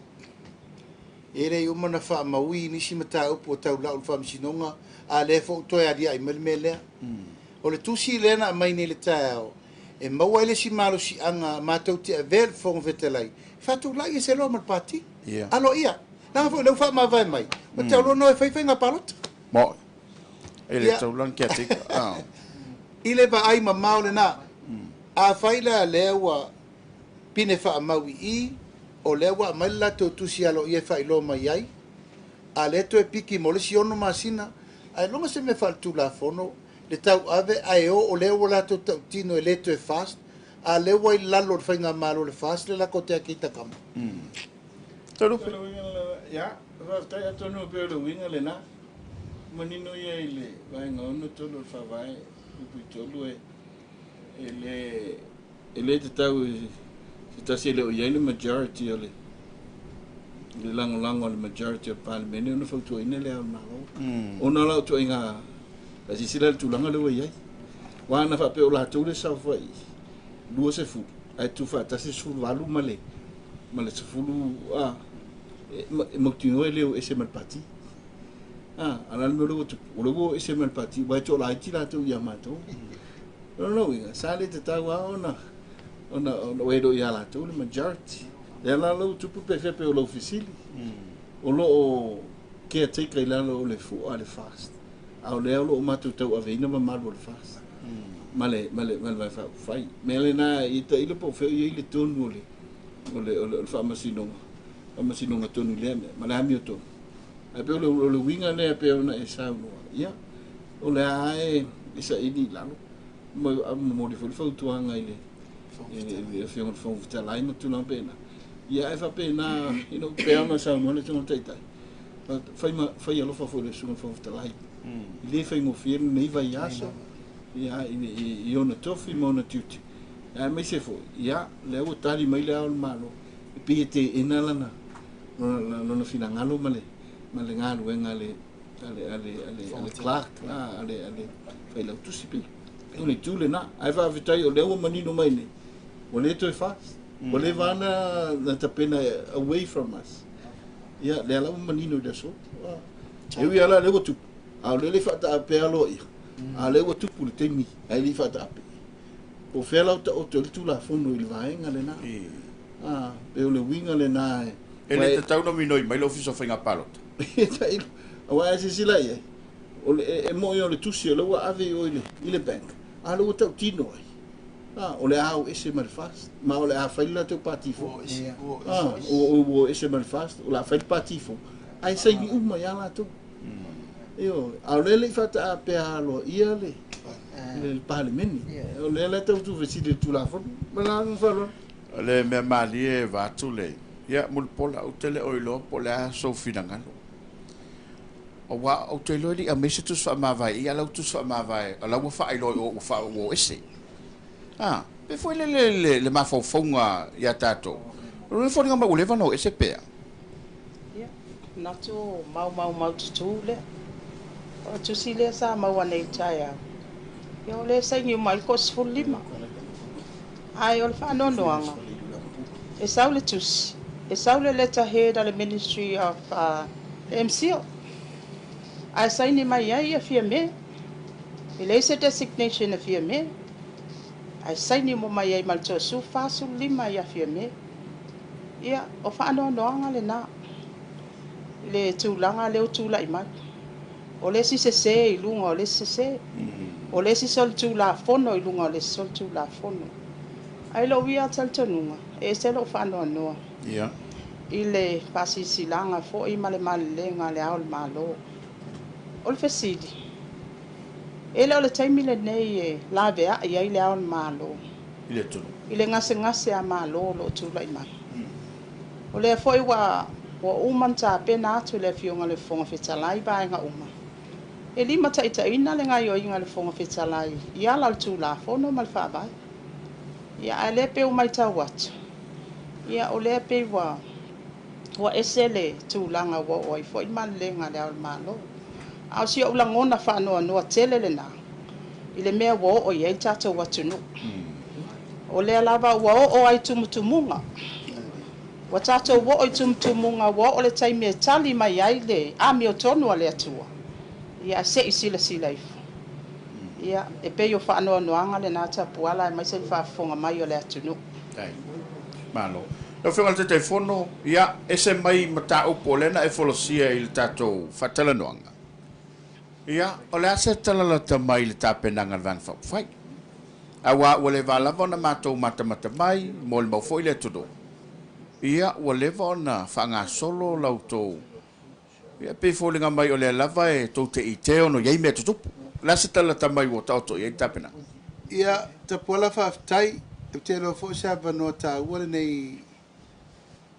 E le i uma ona faamaui nisi mataupu o taulau i le Faamasinoga, a lea foi ua toe aliae mai le mea lea. O le tusi lea na aumai nei i le taeao, e maua ai le isi malosiaga matou te avea le Fofoga Fetalai e faatulai ese loa ma le Pati. Aloaia. Leaga foi o lea ua faamavae mai, ua tau loa ona o e fai faiga palota. Moe. E le tau la ni caretaker. I le vaai mamao lena, afai la lea ua pine faamau i i, o lea ua aumai le latou tusi aloaia e faailoa mai ai, a lea toe piki mo le isi 6 masina, ailoga se mea faaletulafono le tauave ae o o lea ua latou tautino e le toe FAST, a lea ua i lalo o le faigamalo o le FAST le lakou te akeita kama. Talupe. Ia, faafetai atonu pei o le uiga lena. Manino ia i le vaega 63 o le Faavae 3 e le e le tatau i se tasi e le o i ai le majority o le le lagolago a le majority o le Palemene ona fautuaina le Ao o le Malo. Ona o lau ituaiga silasila i le tulaga lea ua i ai. Aua ana faapea o latou le saofai 20 ae tuufaatasi le 18 ma le ma le 10 a e mautinoa e le o ese ma le pati. A o le a le mea lea ua tupu? O lea ua o ese ma le pati aua e toalaiti latou ia matou. O lona uiga, sa le tatau lava ona ona ona e le o ia latou le majority. Lea la ua tupu pe fea pei o lau fesili. O lo o caretaker i lalo o le fua a le FAST. A o lea o lo o matou tauaveina mamalu o le FAST. Ma le ma le ma le Vaega Faaupufai. Mea lena i tailo po o fea o i ai le tonu o le o le o le faamasinoga, faamasinoga tonu i lea mea, ma le amiotonu. Ae pei o le, o le uiga lea pei ona e saunoa, ia, o le a e saili i lalo, ma momoli foi le fautuaga i le i le Afioga i le Fofoga Fetalai ma tulaga faapena. Ia ae faapena, ina ua pei ona saunoa le Afioga i le Taitai, fai, ma, fai alofa foi i le Susuga i le Fofoga Fetalai. E le faigofie lenei vaiaso, ia, i ona tofi ma ona tiute. Aemaise foi, ia, lea ua tali mai le Ao o le Malo, e pei e teena lana, lona finagalo ma le, ma le galuega a le, a le, a le, a le, a le clerk, a le, a le failautusi pei. O le itu lena. Ae faafetai o lea ua manino mai nei, ua le toe FAST. Ua leva lava na tapena away from us. Ia, lea la ua manino i le aso. E ui lava la lea ua tupu, a o lea le faataape aloaia, a o lea ua tupu le taimi ae le i faataape. Po o fea la o taoto ai le Tulafono i le vaega lena. Pei o le uiga lena e... E le tatau ona minoi mai le Ofisa o Faiga Palota. Tailo, aua a silasila i ai, o le, e moni o le tusi o lea ua ave i o i le bank, a o lea ua tautino ai. O le a o ese ma le FAST, ma o le a fai le latou pati fou. Ua o ese ma le FAST, o le a fai le pati fou, ae saini uma ia latou. Ioe, a o lea e le i faataapea aloaia le le Palemene. O lea la e tau tuufesili i le Tulafono. Ma le agaga faaaloalo. O le mea malie e vaeatu le, ia, Mulipola, ou te le o iloa po o le a sou finagalo. Aua ou te iloa e le i aumai se tusi faamavae i i, a o lau tusi faamavae, o la ua faailoa i o ua o ese. A, pei foi lele le, le mafaufauga ia tatou. O le foliga mai ua leva ona o ese pea. Ia, manatu o maumau tutū lea. O le tusi lea sa maua nei i le taeao, ia o lea e saini uma ai le toa-15. Ae o le faanoanoaga, e sau le tusi, e sau le letterhead a le Ministry of le MCIL, ae saini mai ai ia Fiame. E leai se designation a Fiame, ae saini uma mai ai ma le toasua 45 ia Fiame. Ia, o faanoanoaga lena i le tulaga lea ua tulai mai. O le isi sese i luga o le isi sese. O le isi solitulafono i luga o le isi solitulafono. Ae i lou ia talitonuga, e ese lou faanoanoa i le faasilasilaga foi ma le malelega a le Ao o le Malo. O le fesili, e le o le taimi lenei e laveai ai le Ao o le Malo i le gasegase a Malo o lo o tulai mai. O lea foi ua uma ona tapena atu e le Afioga i le Fofoga Fetalai vaega uma e limataitaiina le gaoioiga a le Fofoga Fetalai i ala o le Tulafono ma le Faavae. Ia, ae lea pei ua matau atu, ia o lea pei ua ese le tulaga ua oo ai foi le malelega a le Ao o le Malo. A o si ou lagona faanoanoa tele lena i le mea ua oo i ai le tatou atunuu. O lea lava ua oo ai tumutumuga. Ua tatou oo i tumutumuga, ua oo le taimi e tali mai ai le amiotonu a le Atua. Ia, se i silasila ifo. Ia, e pei o faanoanoaga lena Tapuala aemaise le faafofoga mai o le atunuu. Malo. Lau Afioga i le Taitaifono, ia, ese mai mataupu o lea na e folasia i le tatou faatalanoaga. Ia, o le a se tala lata mai i le tapenaga a le Vaega Faaupufai? Aua ua leva lava ona matou matamata mai, molimau foi le atunuu. Ia, ua leva ona faagasolo la outou. Ia, pei e foliga mai o lea lava e tou te ite ona i ai mea tutupu. O le a se tala lata mai ua taoto i ai le tapenaga? Ia, Tapuala faafetai. Ou te iloa foi o se avanoa taua lenei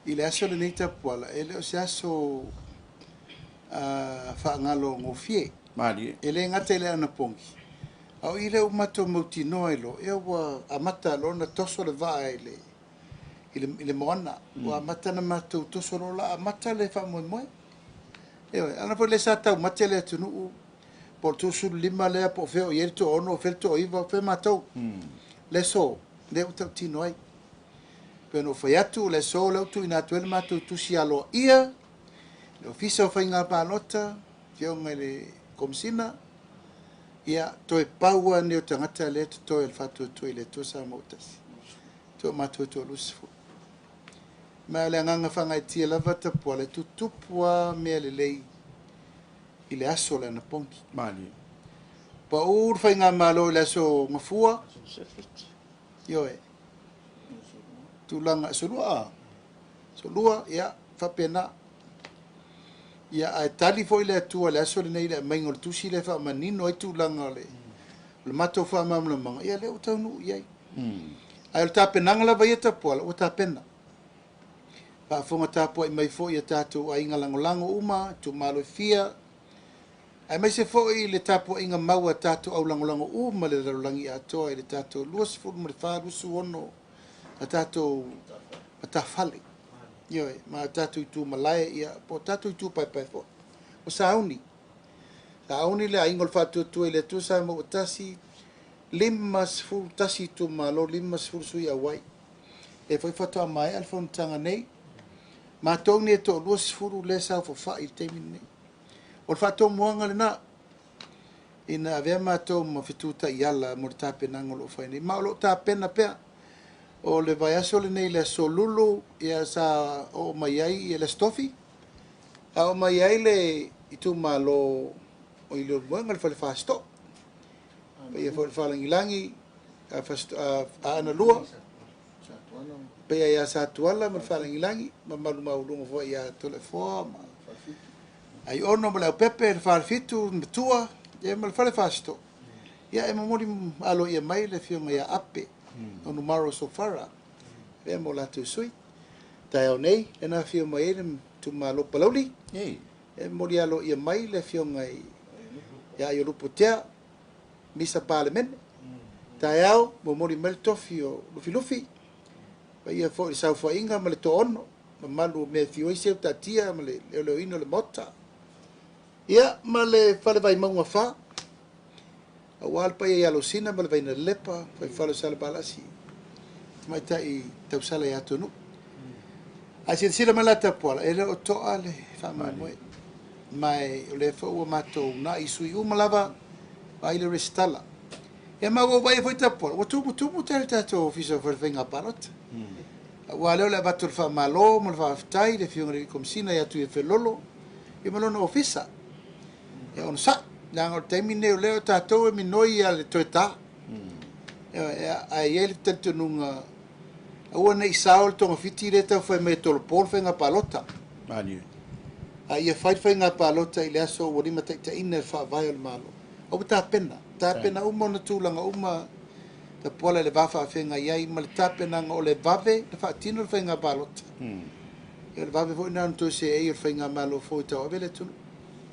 i le aso lenei Tapuala, e le o se aso faagalogofie. Malie. E le gata i le anapogi, a o i lea ua matou mautinoa i loa, ia ua amata loa ona toso le vaa i le i le moana. Ua amata ona matou toso loa la amata le faamoemoe. Ioe, ana foi lea sa taumate le atunuu, po o le 35 lea, po o fea o i ai le toaono, o fea le toaiva, o fea matou. Le aso, lea ua tautino ai. Pei ona ou fai atu, le aso lea ua tuuina atu ai le matou tusi aloaia, le Ofisa o Faiga Palota, Afioga i le Komesina, ia, toe pau lava lenei o tagata lea e totoe o le Faatuatua i le Atua Samoa ua tasi. Toe o matou e toa-20. Ma o le agaga faagaeetia lava Tapuala, e tutupu lava mea lelei i le aso o le anapogi. Malie. Pau le faigamalo i le aso Gafua. Ioe. Tulaga, aso lua, aso lua, ia, faapena. Ia, ae tali foi le Atua i le aso lenei i le aumaiga o le tusi lea e faamanino ai tulaga o le matou faamalamalamaga, ia lea ua taunuu i ai. Ae o le tapenaga lava ia Tapuala, ua tapena. Faafofoga tapuai mai foi a tatou aiga lagolago uma, itumalo e fia, aemaise foi le tapuaiga mau a tatou au lagolago uma i le lalolagi atoa i le tatou 24, 26 a tatou matafale. Ioe, ma tatou itu malae, ia, po o tatou itu paepae foi. O sauni. Sauni le aiga o le Faatuatua i le Atua Samoa ua tasi, 51 itumalo, 50 sui auai. Lea foi faatoa maea le fonotaga nei. Matou nei e toa-20 lea e saofafai i le taimi lenei. O le faatomuaga lena, ina avea matou ma fetu taiala mo le tapenaga o lo o fai nei. Ma o lo o tapena pea. O le vaiaso lenei i le aso Lulu, ia sa oo mai ai ia le Aso Tofi, a oo mai ai le itumalo o Leulumoega, le Fale Fasitoo. Paia foi le Faalagilagi, Aana Lua, paia ia Satuala ma le Faalagilagi, mamalu maualuga foi ia Toleafoa ma Aiono ma Leaupepe, le Falefitu, le Matua, ia ma le Fale Fasitoo. Ia e momoli aloaia mai le afioga ia Ape, Onumaro Sofara, avea ma o latou sui. Taeao nei, lea na afio mai ai le itumalo Palauli, e momoli aloaia mai le afioga ia Aiolupo Tea, Misa Palemene. Taeao, momoli mai le tofi o Lufilufi, paia foi le saofaiga ma le toaono, mamalu o mea e fiu ai seu taatia ma le leoleoina o le Maota. Ia, ma le Fale Vaimauga 4, aua le paia ia Losina ma le Vainalepa, faifale o Salabalasi, tamaitai tausala ia Atonuu. Ae silasila mai la Tapuala, e le o toa le faamoemoe. Ma o lea foi ua matou uunai i sui uma lava, Vaai le resitala. Ia ma ua ou vaaia foi Tapuala, ua tumutumu tele le tatou Ofisa o le Faiga Palota. Aua lea o le avatu o le faamalo ma le faafetai i le Afioga i le Komesina ia Tuiafelolo ia ma lona Ofisa. Ia onosai, leaga o le taimi lenei o lea o tatou e minoi ia le toe ta. Ae i ai le talitonuga aua ne i sao le togafiti lea e taufai mai e tolopo le faiga palota. Malie. A ia fai le faiga palota i le aso ua limataitaiina e le Faavae o le Malo. A ua tapena, tapena uma ona tulaga uma Tapuala i le va faafeagai ai ma le tapenaga o le vave na faatino le faiga palota. Ia o le vave foi lena ona toe seei o le faigamalo fou e tauave le atunuu.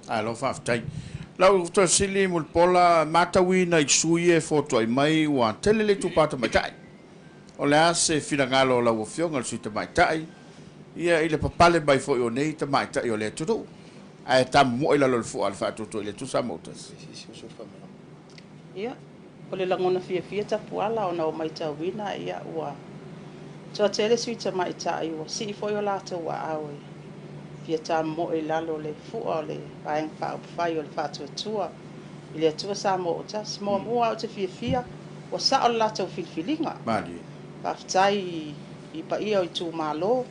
Malo faafetai. Lau toe fesili Mulipola, matauina i sui usufono e fotuai mai ua tele le itupa tamaitai. O le a se finagalo o lau Afioga i le Sui Tamaitai ia i le papale mai foi o nei tamaitai o le atunuu ae tamomoe i lalo o le fua a le Faatuatua i le Atua Samoa ua tasi? Ia, o le lagona fiafia Tapuala ona o matauina ia ua toatele sui tamaitai ua sii foi o latou aao e fia tamomoe i lalo o le fua o le Vaega Faaupufai o le Faatuatua i le Atua Samoa ua tasi. Muamua ou te fiafia ua sao le latou filifiliga. Malie. Faafetai i paia o itumalo,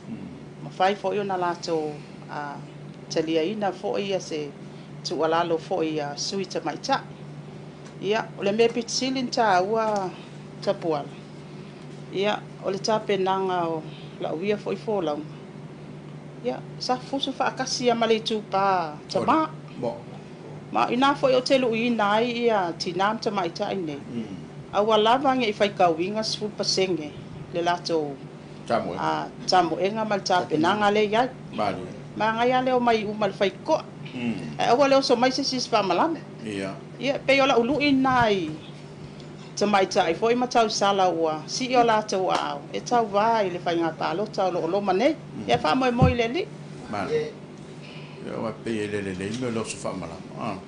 mafai foi ona latou taliaina foi ia se tuualalo foi a sui tamaitai. Ia, o le mea pito sili ona taua Tapuala, ia, o le tapenaga o lau ia foi folauga, ia, sa fusu faatasi ma le itupa tama. Ma ina foi ou te luiina ai ia tinā ma tamaitai nei, aua lava ne i faitauina 10% le latou tamoega ma le tapenaga lea i ai. Malie. Manaia lea o mai uma le faitotoa. Ae aua le oso mai se isi faamalame. Ia, pei o lau lui lena i tamaitai foi ma tausala ua sii o latou aao e tauvā i le faiga palota o lo o loma nei. Ia faamoemoe i le Alii. Malie. Ia ua pei e le lelei mea o le oso faamalama.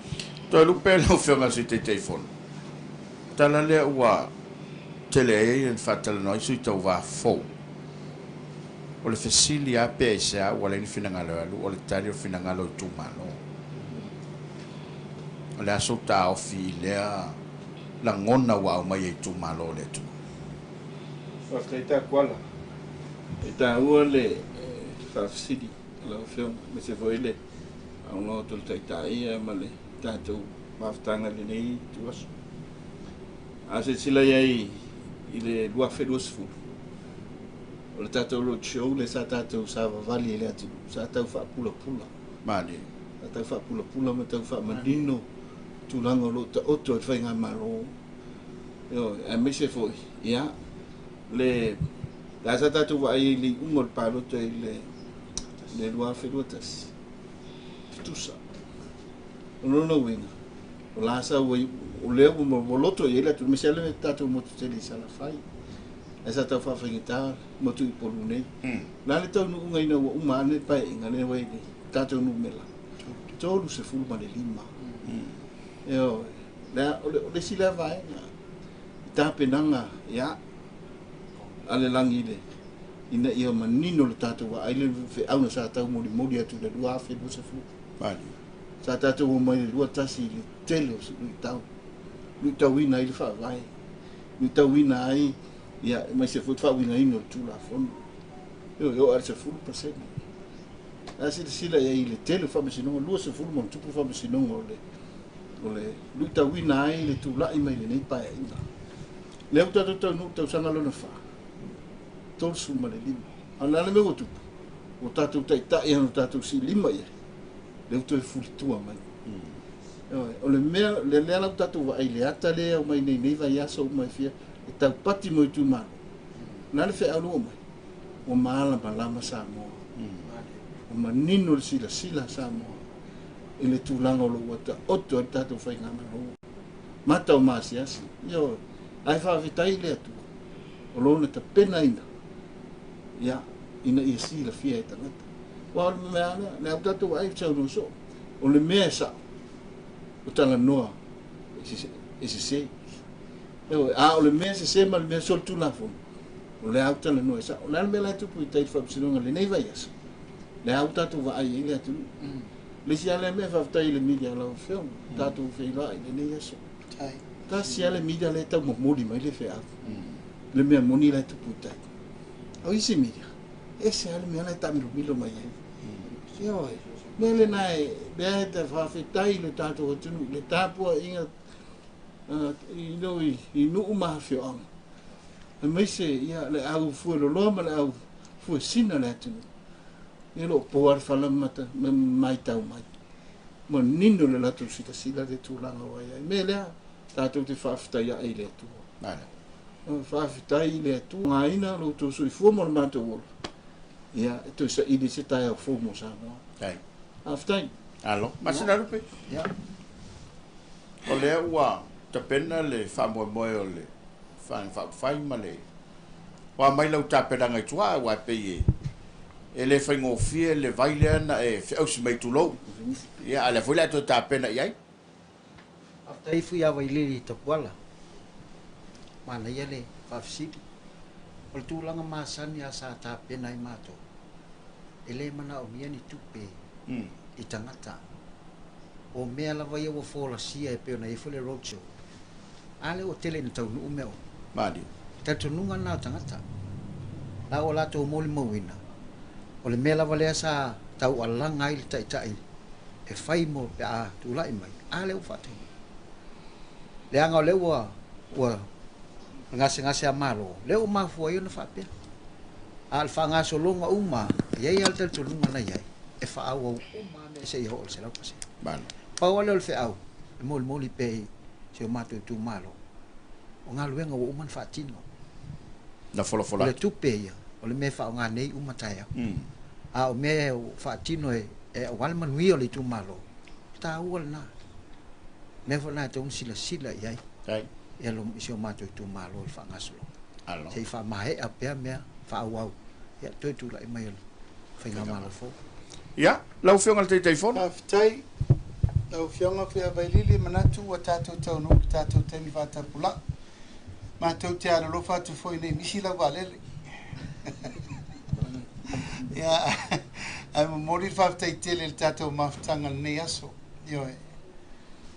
Toe lupe lau Afioga i le Sui Taitaifono. Tala lea ua tele ai ona faatalanoa ai sui tauvā fou. O le fesili lava pe aisea ua leai ni finagalo e alu, o le tali o le finagalo o itumalo. O le a sou taofi i lea lagona ua aumai e itumalo o le atunuu? Faafetai Tapuala. E taua le faafesili a lau Afioga, aemaise foi le aunoa atu o le Taitai ma le tatou mafutaga i lenei ituaso. A silasila i ai i le 2020, o le tatou road show lea sa tatou savavali i le atunuu, sa tau faapulapula. Malie. Sa tau faapulapula ma tau faamanino tulaga o lo o taoto ai le faigamalo. Aemaise foi, ia, le la sa tatou vaai i le iuga o le palota i le 2021, tutusa. O lona uiga, o la sa ua o lea ua loto i ai le atunuu, aemaise lava le tatou motu tele i Salafai. Ae sa tau faafaigata motu i Upolu nei. O le a le taunuuga ina ua uma ane le paeaiga lea ua i le tatou numera 35. Ioe, o le isi lea vaega i tapenaga ia a le lagi i le ina ia manino le tatou vaai le feau na sa taumolimoli atu i le 2020. Malie. Sa tatou omai i le 21 i le tele o luitau, luitauina ai le faavae, luitauina ai ia aemaise foi le faauigaina o le Tulafono. Ioe, oo lava i le 10%. A silasila i ai i le tele o faamasinoga, 20 ma ona tupu faamasinoga o le o le luitauina ai le tulai mai lenei paeaiga. Lea ua tatou taunuu i le tausaga lona fa, 35. A o le a le mea ua tupu? Ua tatou taitai ona tatou siilima i ai, lea ua toe fulitua mai. O le mea, lea la ua tatou vaai i le ata lea e aumai nei nei vaiaso uma e fia, e taupati mo itumalo. O le a le feau lea ua aumai? Ua malamalama Samoa. Ua manino le silasila a Samoa i le tulaga o lo o ua taoto ai le tatou faigamalo. Mata o maasiasi. Ioe. Ae faafetai i le Atua o lona tapenaina ia, ina ia silafia e tagata. Aua o le mea lea, lea ua tatou vaai i saunoa soo, o le mea e sao, o talanoa e sese. Ioe, a o le mea sese ma le mea solitulafono, o lea ua talanoa e sao. O le a le mea la e tupu i tai i le faamasinoga i lenei vaiaso, lea ua tatou vaai ai le atunuu. Le isi lava lea mea, faafetai i le media a lau Afioga, tatou feiloai i lenei aso. Tasi lava le media lea e tau momoli mai le feau, le mea moni la e tupu i tai. O isi media, e ese lava le mea la e taamilomilo mai ai. Ioe, mea lena e lea e te faafetai i le tatou atunuu i le tapuaiga i nuu ma afioaga, aemaise ia le au fueloloa ma le au fuesina o le atunuu. Ia o lo o po lava le fala ma matau mai. Manino le latou silasila le tulaga ua i ai. Mea lea, tatou te faafetai ae i le Atua. Faafetai i le Atua, aina lo outou soifua ma le matou ola. Ia, e toe saili se taeao fou mo Samoa. Faafetai. Alo, Masinalupe. Ia. O lea ua tapena le faamoemoe o le Vaega Faaupufai ma le ua aumai lau tapenaga i tua, aua e pei e le faigofie le vai lea na e feausi mai tulou. Ia, a o lea foi o le a toe tapena i ai. Faafetai Fuiava i Lili Tapuala. Manaia le faafesili. O le tulaga masani lava sa tapena ai matou, e le manaomia ni tupe i tagata. O mea lava ia ua folasia e pei ona i ai foi le road show. A lea ua tele ina taunuu mea uma. Malie. Talitonuga lena o tagata. La ua latou molimauina, o le mea lava lea sa taualaga ai le taitai e fai mo pe a tulai mai, a lea ua faataunuu. Leaga o lea ua ua gasegase a Malo, lea ua mafua ai ona faapea. A o le faagasologa uma, e i ai lava le talitonuga na i ai, e faaauau uma lava mea seia oo i le 100%. Malo. Pau lava lea o le feau e molimoli pea i si o matou itumalo, o galuega ua uma ona faatino. Na folafola O le atu. tupe ia, o le mea e faaaoga nei uma taeao. A o mea ua faatino e aua le manuia o le itumalo, o taua lena. Mea foi lena e tatau ona silasila i ai ia lo, si o matou itumalo i le faagasologa. Alo. Se i faamaea pea mea faaauau, ia toe tulai mai o le faigamalo fou. Ia, lau Afioga i le Taitaifono. Faafetai, lau Afioga Fuiavailili, manatu ua tatou taunuu i le tatou taimi faatapulaa. Matou te alolofa atu foi nei misi lau vaalele. Ia, ae momoli le faafetai tele i le tatou mafutaga i lenei aso. Ioe.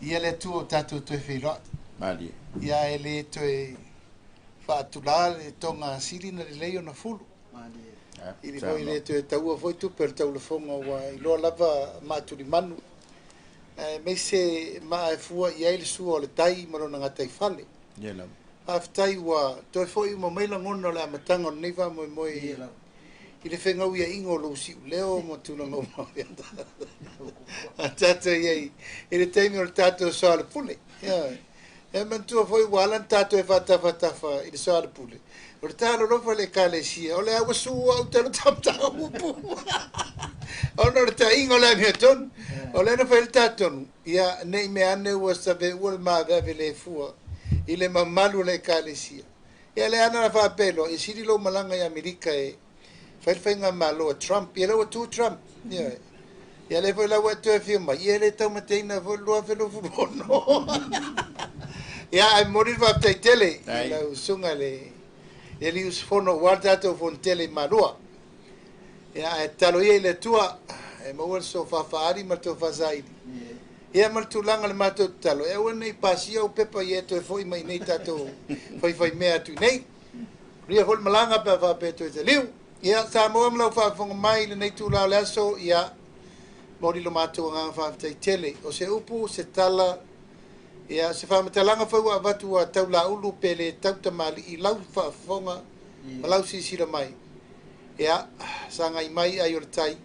Ia le Atua o tatou toe feiloai. Malie. Ia e le toe faatulā le toga sili na lelei ona fulu. I le foi le toe taua foi tupe o le taulafoga ua iloa lava maatulimanu. Aemaise maa e fua i ai le sua o le tai ma lona gataifale. Ia lava. Faafetai ua toe foi uma mai lagona o le amataga o lenei faamoemoe i le fegauiaiga o lou siuleo ma tulaga uma a tatou i ai i le taimi o le tatou soalepule. Ioe. E manatua foi ua ala ona tatou e faatafatafa i le soalepule, o le talolofa i le Ekalesia, o lea ua sua au talo tamataupu ona o le taiga o le amiotonu. O lea na fai le tatonu, ia nei mea ane ua saveua le maaveave le fua i le mamalu o le Ekalesia. Ia lea ana faapea ia sili lou malaga i Amerika e fai le faigamalo a Trump, ia lea ua tu Trump. Ioe. Ia lea foi la ua e toe afio mai, ia e le taumateina foi le 2026. Ia ae momoli le faafetai tele i lau susuga i le alii usufono aua le tatou fonotele i Malua. Ia ae tatalo ia i le Atua e maua le sofa faaali ma le tofa saili. Ia ma le tulaga o le matou tatalo, e aua ne i pasia ou pepa ia e toe foi mai nei tatou faifaimea atu i nei. Manuia foi le malaga pe a faapea toe taliu. Ia, Samoa ma lau faafofoga mai i lenei itula o le aso, ia, momoli lo matou agaga faafetai tele. O se upu, se tala, ia, se faamatalaga foi ua avatu ua tau laulu pe le tau tamalii i lau faafofoga ma lau silasila mai. Ia, sagai mai ai o le tai.